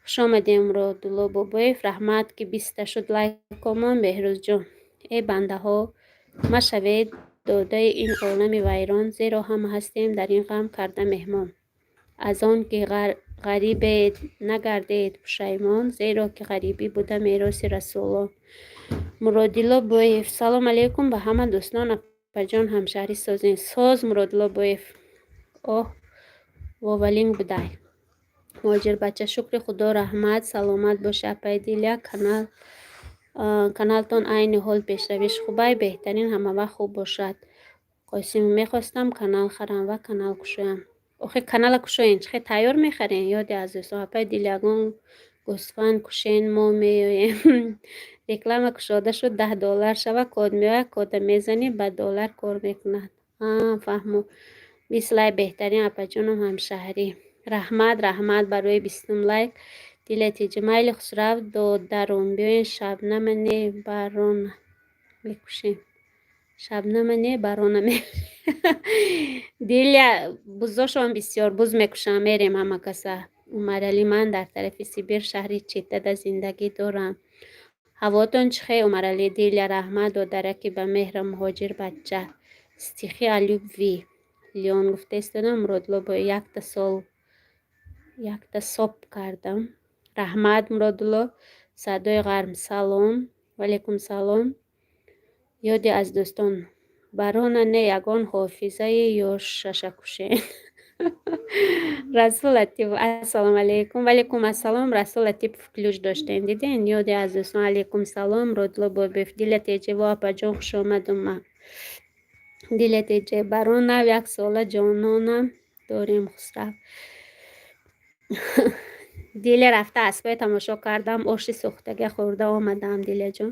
Хуш омадем, Муродулло Бобоев, раҳмат, ки 20-та шуд лайкомон. Беҳрӯзҷон, эй бандаҳо, машавед додаи ин олами вайрон, зеро ҳама ҳастем дар ин ғам карда меҳмон. Аз он ки ғарибед, нагардед пушаймон, зеро ки ғарибӣ буда мероси расулон. Муродилло Боев, салом алейкум ба ҳама дӯстон, апаҷон, ҳамшаҳрӣ созен. Соз, Муродилло Боев. Оҳ, вовалинг будай. Муҳоҷирбача, шукри худо, раҳмат, саломат бошӣ, апаи Диля. Канал каналтон айни ҳол пешравиш хубай, беҳтарин, ҳамавақт хуб бошад. Қосим, мехостам канал харам ва канал кушоям. Охи, канала кушоен, чӣ хел тайёр мехарен? Ёди аз дӯстон, апаи Диля, ягон гӯсфанд кушен, мо меоем. Реклама кушода шуд, 10 доллар шава, код меояд, кода мезанӣ, ба доллар кор мекунад. Фаҳмо. 20 лайк, беҳтарин, апаҷоном, ҳамшаҳрӣ. Раҳмат, раҳмат барои 20-ум лайк. Дила тиҷи, майли Хусрав додарум, биёен шабнама не барона мекушем. Шабнама не барона ме. Диля, бузошон бисёр, буз мекушам, мерем ҳама каса. Умаралӣ, ман дар тарафи Сибир, шаҳри Читада зиндагӣ дорам. Ҳавотон чӣ хел, Умаралӣ? Диля, раҳмат, додараки ба меҳра. Муҳоҷир бача. Стихи о любви. Леон гуфта истодам, Муродулло бо якта сол якта соб кардам. Раҳмат, Муродулло. Садои ғарм, салом. Ваалайкум салом. Ёде аз дӯстон. Барона не, ягон ҳофизаи ё шашакушен. Расул Латипов, ассалому алайкум. Ваалайкум ассалом, Расул Латипов, ключ доштем, диден? Ёде аз дӯстон, алайкум салом, Муродулло Бобоев. Диля Теҷево, апаҷон, хуш омадум. Диля Теҷе, барон нав як сола ҷононам дорем, Хусрав. Диля, рафта аспои тамошо кардам, оши сӯхтага хӯрда омадам, Диляҷон.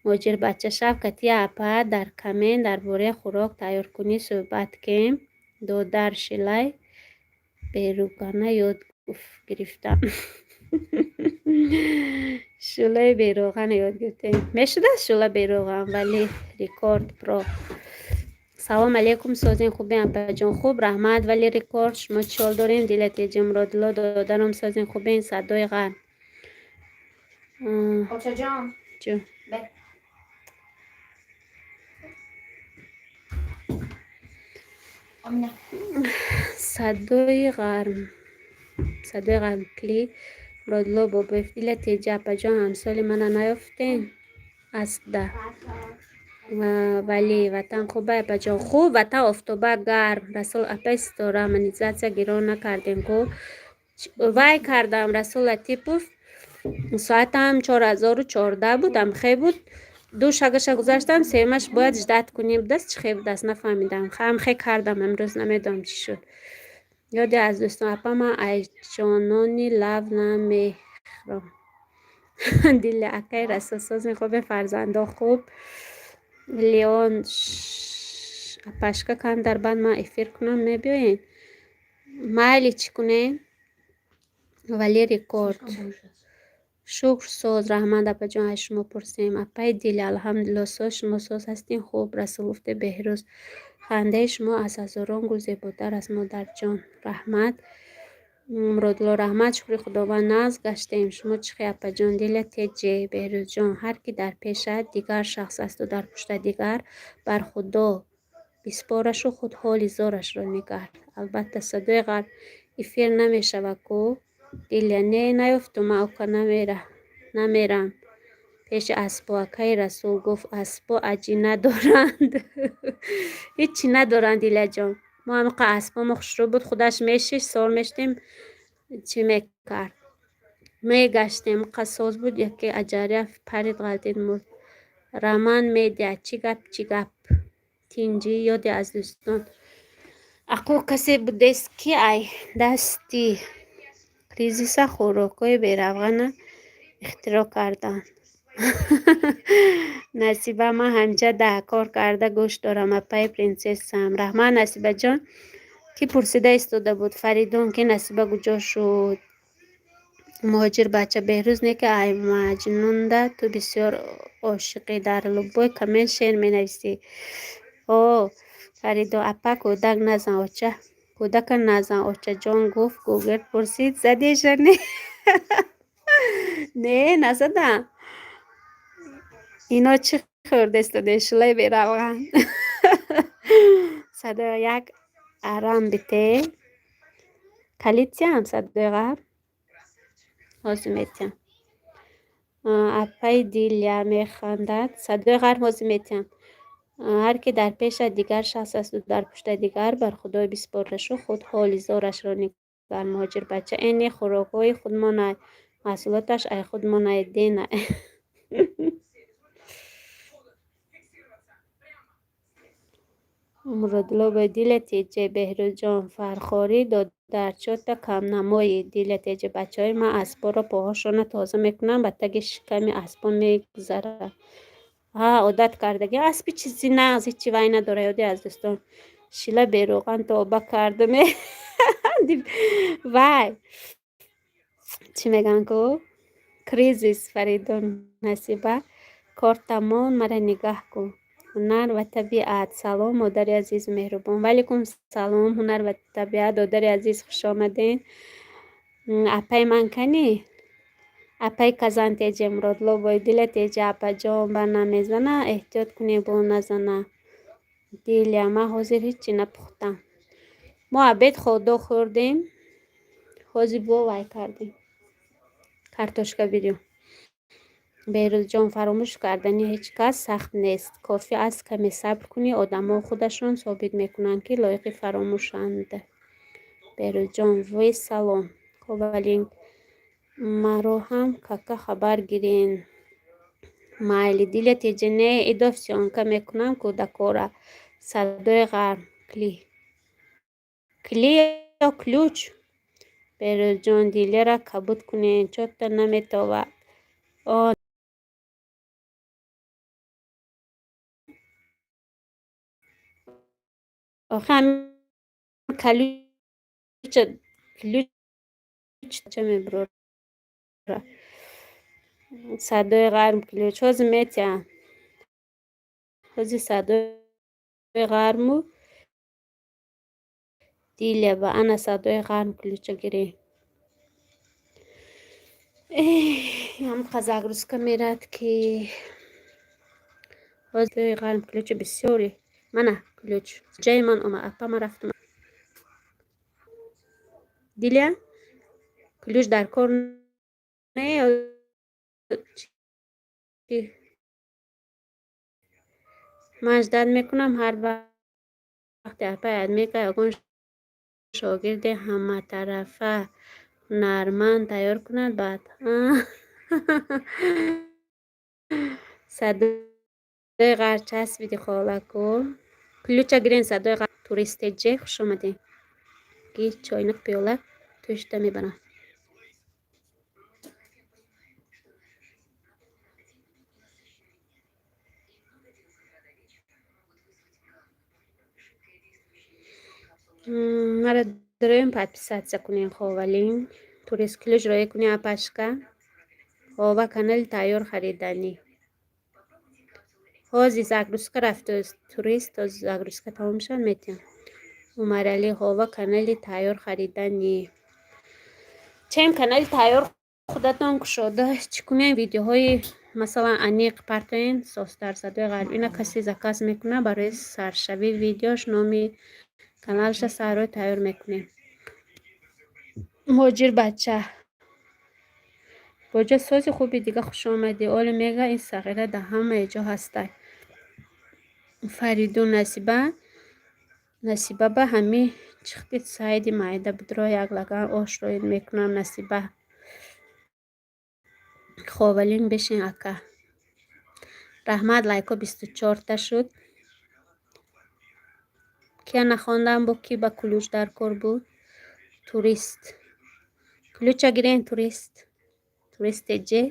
Муҳоҷирбача, Шавкати апа, дар коммент дар бораи хӯрок тайёркунӣ суҳбат кем. Додар шилай беругана ёд гирифтам. Шӯлаи бероғана ёд гирифтем. Мешудааст шӯла бероған, вале рекорд про. Салом алейкум, созин, хубем, апаҷон? Хуб, раҳмат, вале рекорд, шумо чӣ ҳол дорем? Дила теҷи, Муродулло додарам, созин, хубен? Садои ғарм. Очаҷон. Чӯ? Бе. Омина. Садои ғарм. Садои ғарм кли. Муродулло Бобоев, Дила теҷи, апаҷон, ҳамсоли мана наёфтем? Аспда. Вале ватан хубай, апаҷон? Хуб, ватан офтоба гарм. Расул, апаи Ситора, монетизатсия гирон накардем ку? Вай кардам, Расул Латипов, соатам 4014 буд, амхе буд. Ду шагаша гузаштам, сеюмаш бояд ждать кунем будаст, чӣ хе будаст, нафаҳмидам. Амхе кардам, имрӯз намедонам чӣ шуд. Ёде аз дӯстон, апа, ман ай ҷонони лав намехӯрам. Дили акай Расул, созин, хубе, фарзандо хуб? Леон, апашка кам дар банд ман эфир кунам, мебиёен? Майли, чӣ кунем? Вале рекорд. Шукр, соз, раҳмат, апаҷон, аз шумо пурсем. Апаи Дили, алҳамдулилло, соз, шумо соз ҳастин? Хуб, Расул гуфте Беҳрӯз. Хандаи шумо аз ҳазорон гул зеботар аст, модарҷон. Раҳмат. Муродулло, раҳмат, шукри Худованд, нағз гаштем. Шумо чӣ хел, апаҷон? Диля теҷе, Беҳрӯзҷон, ҳар ки дар пешат дигар шахс асту дар пушта дигар, бар Худо биспорашу худ ҳоли зорашро нигар. Албатта, садои ғарб эфир намешава ку? Диля, не, наёфтум, ман ока намера. Намерам пеши аспо. Акаи Расул гуфт, аспо аҷӣ надоранд. Ҳиччи надоранд, Дилаҷон. Мо ҳамиқа аспомо хушрӯ буд, худаш мешишт, сор мешудем, чӣ мекард, мегаштем. Қассоз буд, яке аҷария парид, ғалтид, мурд. Раман Медиа, чӣ гап, чӣ гап, тинҷӣ, ёде аз дӯстон. Ақо, касе будест, ки ай дасти кризиса хӯрокҳои беравғана ихтироъ карданд? Насиба, ман ҳамҷа даҳкор карда гӯш дорам, апаи принсессам. Раҳмат, Насибаҷон. Кӣ пурсида истода буд, Фаридун, ки Насиба куҷо шуд? Муҳоҷир бача, Беҳрӯз, не ки ай Маҷнунда ту бисёр ошиқӣ, дар любой коммент шеър менависӣ. О, Фаридун, апа, кӯдак назан, оча, кӯдака назан, очаҷон гуфт. Гугерт пурсид, задеша? Не, не, назадам. Ино чӣ хӯрда истоде? Шулай беравған. Садои як арам бите, калитиям. Садои ғарб ҳозир метиҳам. Апаи Диля механдад. Садои ғарб ҳозир метиҳам. Ҳар ки дар пеша дигар шахс асту дар пушта дигар, бар Худой биспорда шу, худ ҳоли зорашро нигар. Муҳоҷир бача, эне хӯрокҳои худмонай, маҳсулоташ ай худмонай, дена. Муродулло бо Диля теҷе, Беҳрӯзҷон, фархорӣ додар, чота камнамоӣ. Диля теҷе, бачаҳои ман аспоро поҳошона тоза мекунанд, ба таги шиками аспо мегузарад. Ҳа, одат кардаги аспи, чизи нағз, ҳичи вай надора. Ёди аз дӯстон, шила бероған тоба кардаме. Вай, чӣ мегӯянд ку, кризис. Фаридун, Насиба, кортамон, мара нигаҳ кун. Ҳунар ва табиат, салом, модари азизу меҳрубон. Ваалайкум салом, Ҳунар ва табиат, додари азиз, хуш омадед. Апаи ман канӣ? Апаи Казан теҷе, Муродло Бойдиля теҷе, апаҷон, ба намезана, эҳтиёт кунед, бо назана. Диля, ман ҳозир ҳиччи напухтам. Мо обед ходо хӯрдем, ҳозир бо вай кардем, картошка бирён. Беҳрӯзҷон, фаромӯш кардани ҳеҷ кас сахт нест, кофӣ аст каме сабр кунӣ, одамҳо худашон собит мекунанд, ки лоиқи фаромӯшанд. Беҳрӯзҷон, вой, салом. Ковалинг, маро ҳам кака хабар гирен. Майли, Диля теҷе, не, идо съёмка мекунам кӯдакора. Садои ғарм кли кли ё ключ. Беҳрӯзҷон, Диляра кабуд кунед, чота наметовад. О, охи ҳамин калюча ключ ча мебурора. Садои ғарм ключ ҳозир метиҳам. Ҳозир садои ғарму Диля ба ана садои ғарм ключа гирем. Ҳамқа загрузка мерад, ки ҳозир ғарм ключи бисёре. Мана ключ ҷаи ман омад, апа, ман рафтам. Диля, ключ дар кор не ё чӣ? Ман ждать мекунам, ҳар вақте апаи Адмика ягон шогирди ҳаматарафа ҳунарманд тайёр кунад, баъд садои ғар часпиди, холаку. Ключа гирен, садои ғар. Турист теҷе, хуш омадем, ки чойнак пиёла тӯшта мебарам. Маро дороем, подписаться кунем. Ховалин, турист, ключ роя кунем, апашка. Хова, канали тайёр хариданӣ. Ҳозир загрузка рафтааст, турист, ҳозир загрузка тамом шавад, метиҳам. Умаралӣ, хова, канали тайёр хариданӣ. Чем канали тайёр худатон кушода чӣ кунем, видеоҳои масалан аниқ партоен, состар. Садои ғарб ина касе заказ мекунад, барои саршавии видеош номи каналаша саррой тайёр мекунем. Муҳоҷир бача. Боҷа, сози хуби, дига хуш омадӣ. Оле мега, ин сағира дар ҳамаи ҷо ҳастай. Фаридун, Насиба, Насиба ба ҳами чихти сайди майда будро, як лаган ош роид мекунам, Насиба. Ховалин, бешин, ака. Раҳмат, лайко 24-та шуд. Кия нахондам? Бо ки ба ключ дар кор буд? Турист, ключа гирен, турист, турист теҷе.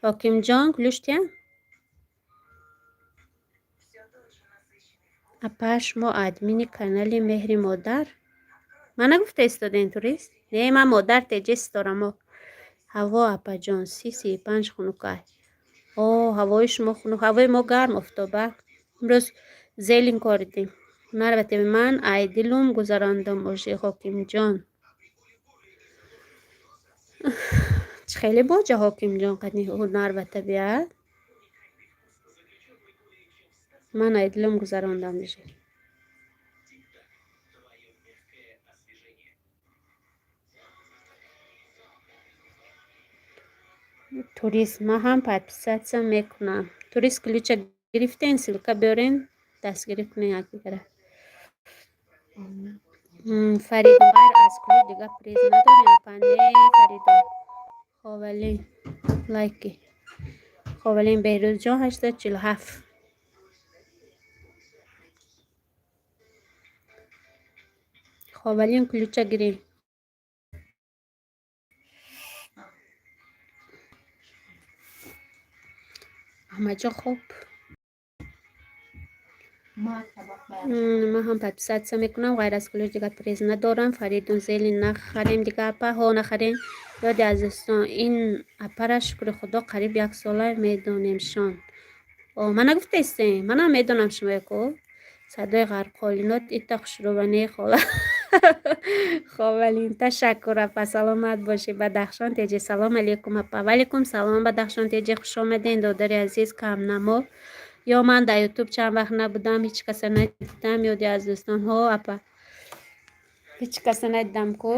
Ҳокимҷон, ключ тия. Апа, шумо админи канали Меҳри Модар? Ман нагуфта истодем, турист? Не, ман Модар теҷе ситорамо. Ҳаво, апаҷон, 30, 35 хунукай. О, ҳавои шумо хунук, ҳавои мо гарм, офтобак. Имрӯз зелень коридем. Ҳунарватем, ман айдилум гузарондам ожи, Ҳокимҷон. Чӣ хеле боҷа, Ҳокимҷон, қадни ҳунар ва табиат. Ман айдилум гузарондам ожи. Турист, ман ҳам подписаться мекунам. Турист, ключа гирифтен, ссылка биёрен, дастгирӣ кунен якдигара. Фаридун, ғайр аз ключ дига приз надорем, апа? Не, Фаридун. Ховалин, лайки. Ховалин, Беҳрӯзҷон, 847. Ховалин, ключа гирем. Аҳмадҷон, хуб. Ман ҳам подписаться мекунам. Ғайр аз ключ дига приз надорам. Фаридун, зелень нахарем дига, апа? Ҳо, нахарем. Ёди аз дӯстон, ин апара, шукри худо, қариб як сола медонемшон. О, ман нагуфтаистем, манам медонам шумоя ку. Садои ғарқолинот ита хушрӯване, хола. Ховалин, ташаккур, апа, саломат бошӣ. Бадахшон теҷе, салом алейкум, апа. Ваалейкум салом, Бадахшон теҷе, хуш омаден, додари азиз. Камнамо ё ман дар Ютуб чанд вақт набудам, ҳеҷ каса надидам. Ёди аз дӯстон, ҳо, апа, ҳеҷ каса надидам ку.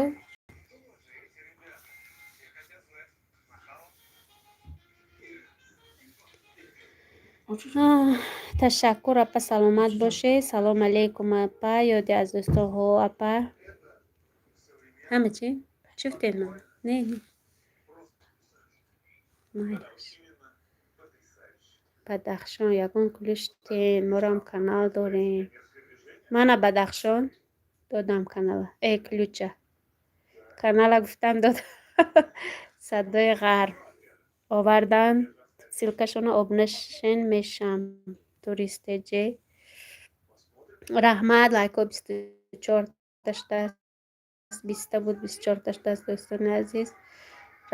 Ташаккур, апа, саломат бошед. Салом алейкум, апа. Ёди аз дӯстон, ҳо, апа. Ҳама чӣ? Чӣ гуфтед ман? Не, не. Майлаш. Бадахшон, ягон ключ тем, морам канал дорем. Мана, Бадахшон, додам канала. Э, ключа. Канала гуфтам, додам. Садои ғарб. Овардан ссылкашона, обнашен мешам. Туристеҷе. Раҳмат, лайко 24-та шудааст. 20-та буд, 24-та шудааст, дӯстони азиз.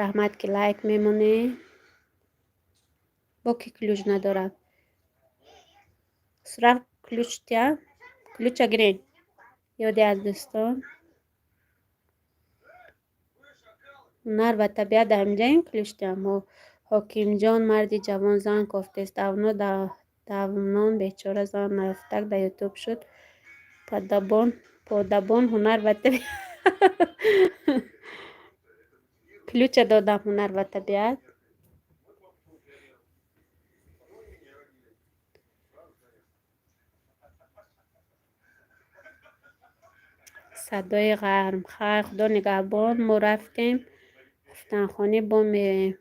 Раҳмат, ки лайк мемонед. Бо ки ключ надорад? Сураф, ключ тия? Ключа гирен. Ёди аз дӯстон. Ҳунар ва табиат, дар ҳамҷаем ключ тиям. Ҳокимҷон, марди ҷавон зан кофтест. Давно давнон бечора зан наёфтак дар Ютуб шуд. Падабон, подабон, ҳунар ва табиат. Ключа додам, ҳунар ва табиат. Садои ғарм. Хайр, худо нигаҳбон, мо рафтем хуфтанхонӣ, бо меоем.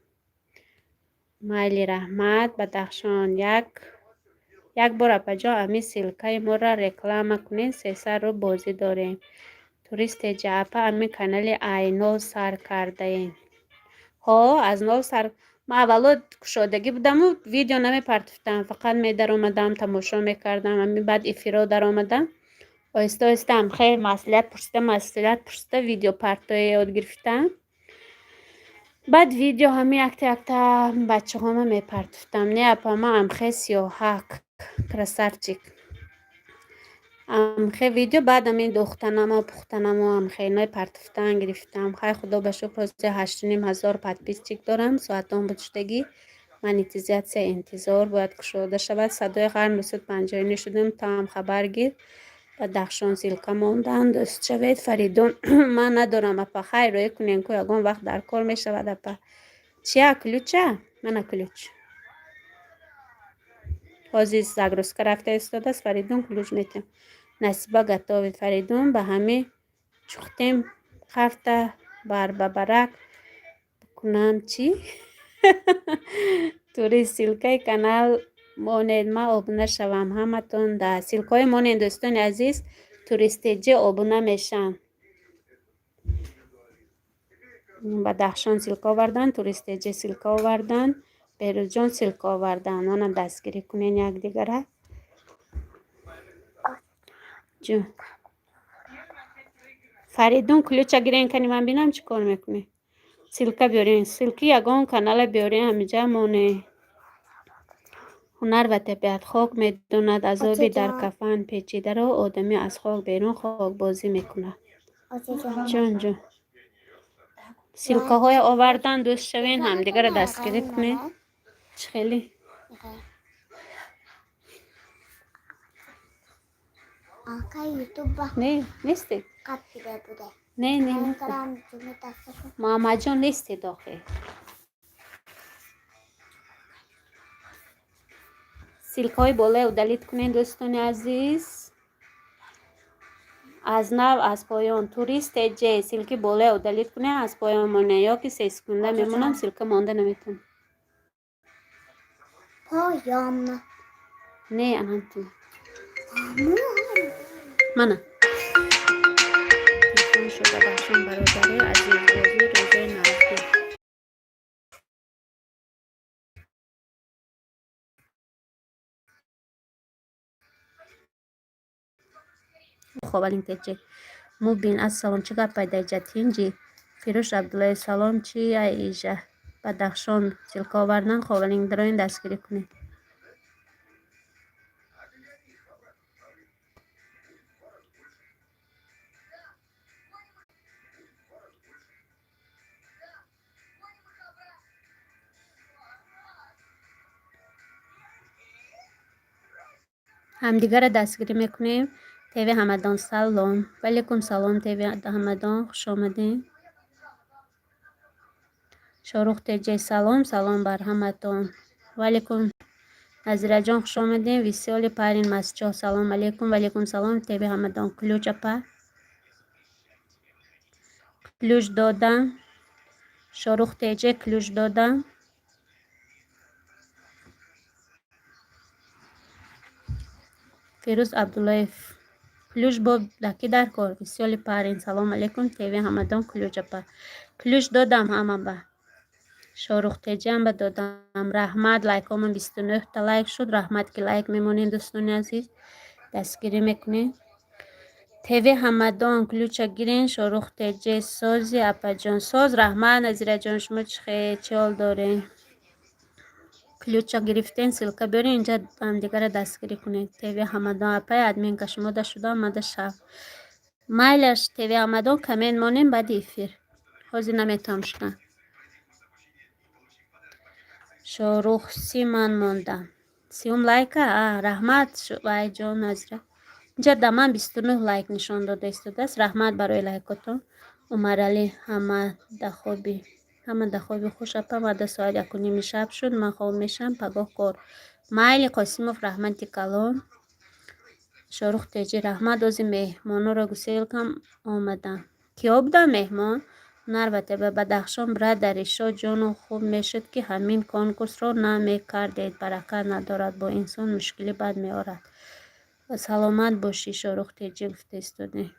Майли, раҳмат, Бадахшон. Як як бор, апаҷон, ами ссылкаи моро реклама кунед, сесад рӯ бозӣ дорем. Турист теҷа, апа, ами канали ай нол сар кардаем. Ҳо, аз нол сар. Ман аввало кушодагӣ будаму видео намепартофтам, фақат медаромадам, тамошо мекардам, ами баъд эфиро даромадам. Оҳиста оҳистаам хеле маслиҳат пурсида, маслиҳат пурсида, видео партоя ёд гирифтам. Баъд видео ҳами якта якта бачаҳома мепартофтам. Не, апа, ман амхе сиёҳак, красавчик. Амхе видео баъд ами духтанамо, пухтанамо, амхе иной партофтан гирифтам. Хай, худо ба шукр, ҳозир 8,5 ҳазор подписчик дорам, соатон буд шудагӣ. Монетизатсия интизор, бояд кушода шавад. Садои ғарм, 959 шудем, ту ҳам хабар гир. Бадахшон ссылка мондан, дӯст шавед. Фаридун, ман надорам, апа. Хайр, рӯя кунем ку, ягон вақт дар кор мешавад, апа. Чия, ключа? Мана ключ. Ҳозир загрузка рафта истодааст, Фаридун, ключ метиҳам. Насиба готовый, Фаридун, ба ҳамин чухтем карта бар бабарак кунам чӣ? Турист, ссылкаи канал монед, ман обуна шавам ҳаматон. Да ссылкаҳои монед, дӯстони азиз, туристеҷи обуна мешаванд. Бадахшон ссылка овардан, туристеҷи ссылка овардан, Берӯзҷон ссылка овардан. Манам дастгирӣ кунен якдигара. Ҷун. Фаридун, ключа гирен, кани ман бинам чӣ кор мекунӣ. Ссылка биёрен, ссылки ягон канала биёрен, ҳамиҷа моне. Ҳунар ва табиат. Хок медонад азоби дар кафан печидаро, одамӣ аз хок берун хокбозӣ мекунад. Ҷон, ҷон. Ссылкаҳое овардан, дӯст шавен, ҳамдигарро дастгирӣ кунед. Чӣ хеле? Не, нестед? Не, не, Муҳаммадҷон, нестед охе. Ссылкаҳои болое удалить кунед, дӯстони азиз. Аз нав, аз поён. Турист теҷ, ссылки болое удалить кунед, аз поён монед, ё ки 3 секунда мемонам, ссылка монда наметавонам. Поён. Не, анамту. Мана. Телефон шуд, Бадахшон, бародари азиз, бозӣ рӯзаи наздик. Ховалин теҷе. Мубин, ассалом, чӣ гап пайдаҷа тинҷи? Фирӯш Абдуллаев, салом, чи ижа? Бадахшон ссылка овардан, Ховалинг дароин, дастгирӣ кунед. Ҳамдигарро дастгирӣ мекунем. ТВ Ҳамадон, салом. Валейкум салом, ТВ Ҳамадон, хуш омадед. Шорух теҷе, салом, салом бар ҳаматон. Валейкум, Назираҷон, хуш омадед. Весёлый парень Масчо, салом алейкум. Валейкум салом, ТВ Ҳамадон. Ключ, апа. Ключ додам. Шорух теҷе, ключ додам. Фирӯз Абдуллоев, ключ бо даки дар кор. Весёлый парень, салом алейкум, ТВ Ҳамадон, ключ, апа. Ключ додам ҳама ба. Шорух теҷам ба додам. Раҳмат, лайкҳомон 29-та лайк шуд. Раҳмат, ки лайк мемонед, дӯстони азиз. Дастгирӣ мекунед. ТВ Ҳамадон, ключа гирен. Шорух теҷе, сози, апаҷон, соз, раҳмат, Назираҷон, шумо чӣ чӣ ҳол доред? Ключа гирифтен, ссылка биёрен, инҷа ҳамдигарро дастгирӣ кунед. ТВ Ҳамадон, апай, админка шумо да шуда омада шав. Майлаш, ТВ Ҳамадон, коммент монем баъди эфир. Ҳозир наметавонам шудан. Шорух, си ман мондам. Сиюм лайка? А, раҳмат, вайҷон, Назира. Инҷа да ман 29 лайк нишон дода истодааст. Раҳмат барои лайкотон. Умаралӣ, ҳама дахоби ҳама дахоби хуш, апа, мада соат 1:30 шаб шуд, ман хоб мешавам, пагоҳ кор. Майли, Қосимов, раҳмати калон. Шорух теҷи, раҳмат, ози меҳмонҳоро гусел кам омадам. Киё буданд меҳмон? Ҳунар ва теба, Бадахшон, брадари шо ҷону, хуб мешуд, ки ҳамин конкурсро намекардед, баракат надорад, бо инсон мушкилӣ бад меорад. Саломат бошӣ, Шорух теҷи, гуфта истодем.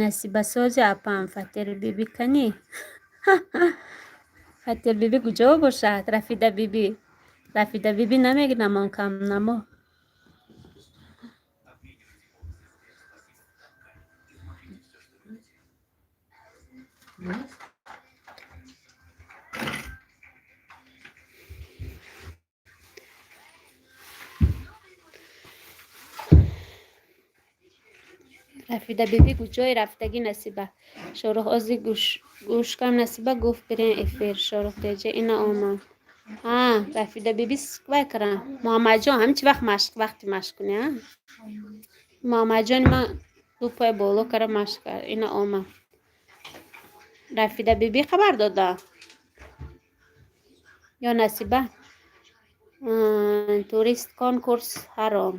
Насибасози, апам, Фатирбибӣ канӣ? Фатирбибӣ куҷо бошад? Рафида бибӣ. Рафида бибӣ намегирам кам намо. Рафида бибӣ куҷое рафтагӣ, Насиба? Шорух, ози гӯшкам, Насиба гуфт бирен эфир. Шорух теҷа, ина омад. Рафида биби вай кара. Муҳаммадҷон, ҳамин чи вақт машқ, вақти машқ кунӣ, а? Муҳаммадҷони ман ду пой боло кара машқ кард. Ина омад. Рафида биби хабар дода? Ё Насиба? Турист конкурс ҳаром.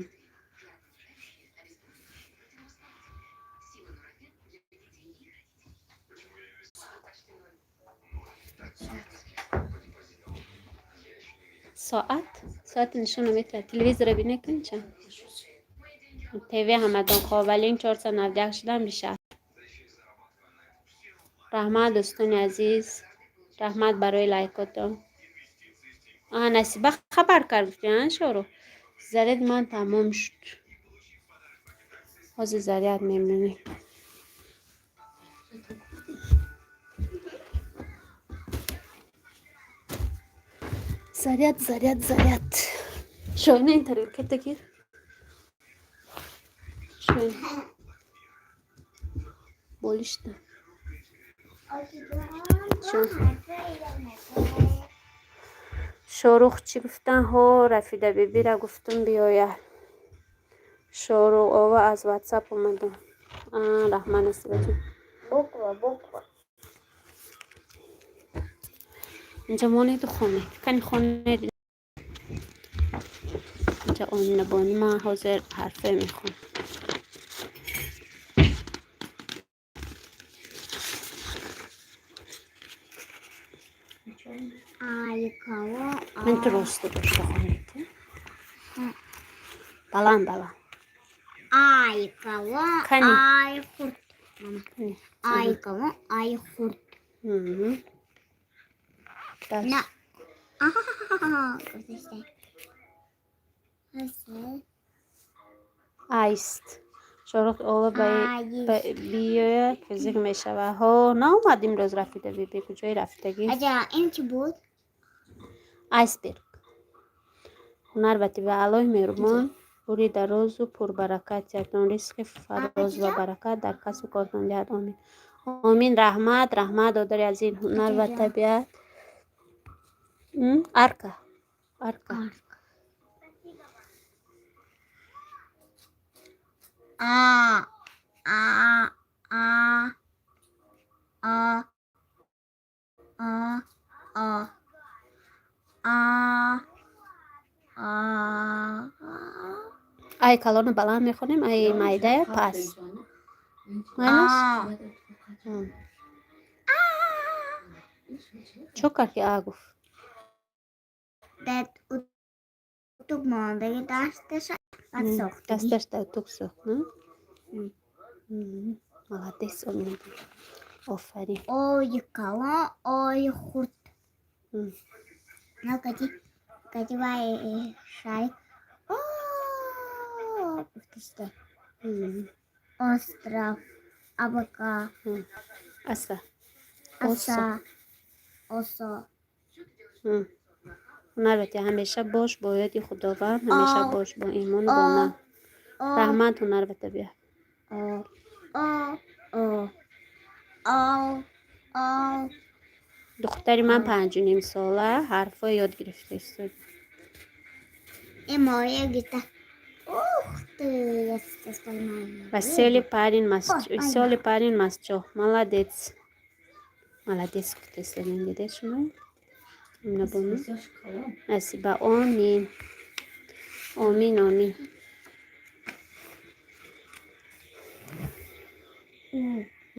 Соат? Соати нишон наметавад. Телевизора бине кун ча? ТВ Ҳамадон Ховалин 491 шудан бишад. Раҳмат, дӯстони азиз. Раҳмат барои лайкотон. Аҳа, Насиба хабар кард, гуфти, а, Шорух? Заряд ман тамом шуд. Ҳозир заряд мемонем. Заряд, заряд, заряд. Шоина, ин тарелката гир. Шоина. Болишта. Чун? Шорух чӣ гуфтан? Ҳо, Рафида бибира гуфтум биёяд. Шорух ова аз ватсап омадам. Раҳмат, Насибаҷон. Буква, буква. Инҷа монеду хонед. Кани хонед. Инҷа Омина бони ман ҳозир ҳарфе мехонам. Ай, кого? Ман ту росто дошта хонед. Баланд, баланд. Ай, кого? Кани. Ай, хурд. Мама. Кани. Ай, кого? Ай, хурд. Дальше. На. Ахахахаха. Гузашта. Ҳаст. Аист. Шорух ола Аист. биёяд, физик мешавад. Ҳо, наомад имрӯз Рафида биби. Куҷои рафтагӣ? Аҷа, ин чӣ буд? Айсберг. Ҳунар ва тиб. Аллоҳи меҳрубон умри дарозу пурбаракат ятон, ризқи фароз ва баракат дар касбу кортон диҳад. Омин. Омин. Раҳмат, раҳмат, додари азиз. Ҳунар ва Аҷа. табиат. Арка. Арка. Арка. А, А, А, А, А, А, А, А. Ай калону баланд мехонем, ай майдая паст. Майнаш? А. Чо кард ки а гуфт? Дар утюг мондаги дасташа баъд сохтагӣ. Дасташ дар утюг сохт, на? М. Молодец, Омина. Офарин. Ой калон, ой хурд. На кати, кати вай шарик. О, гуфташта. Остров, облака. Аса. Оса. Аса, осо. Ҳунар ва ҳамеша бош бо ёди Худованд, ҳамеша О. бош бо имону бо О. ман. О. Раҳмат, ҳунар ва табиат. О, О, О, О, О. Духтари ман О. 5,5 сола ҳарфҳо ёд гирифта истод. И моя гита. Ух ты, я сейчас поймаю. Васёли парень О, весёлый парень Масчо. Молодец. Молодец, гуфта истодем, дидед шумо? Омина бону? Насиба, омин. Омин, омин.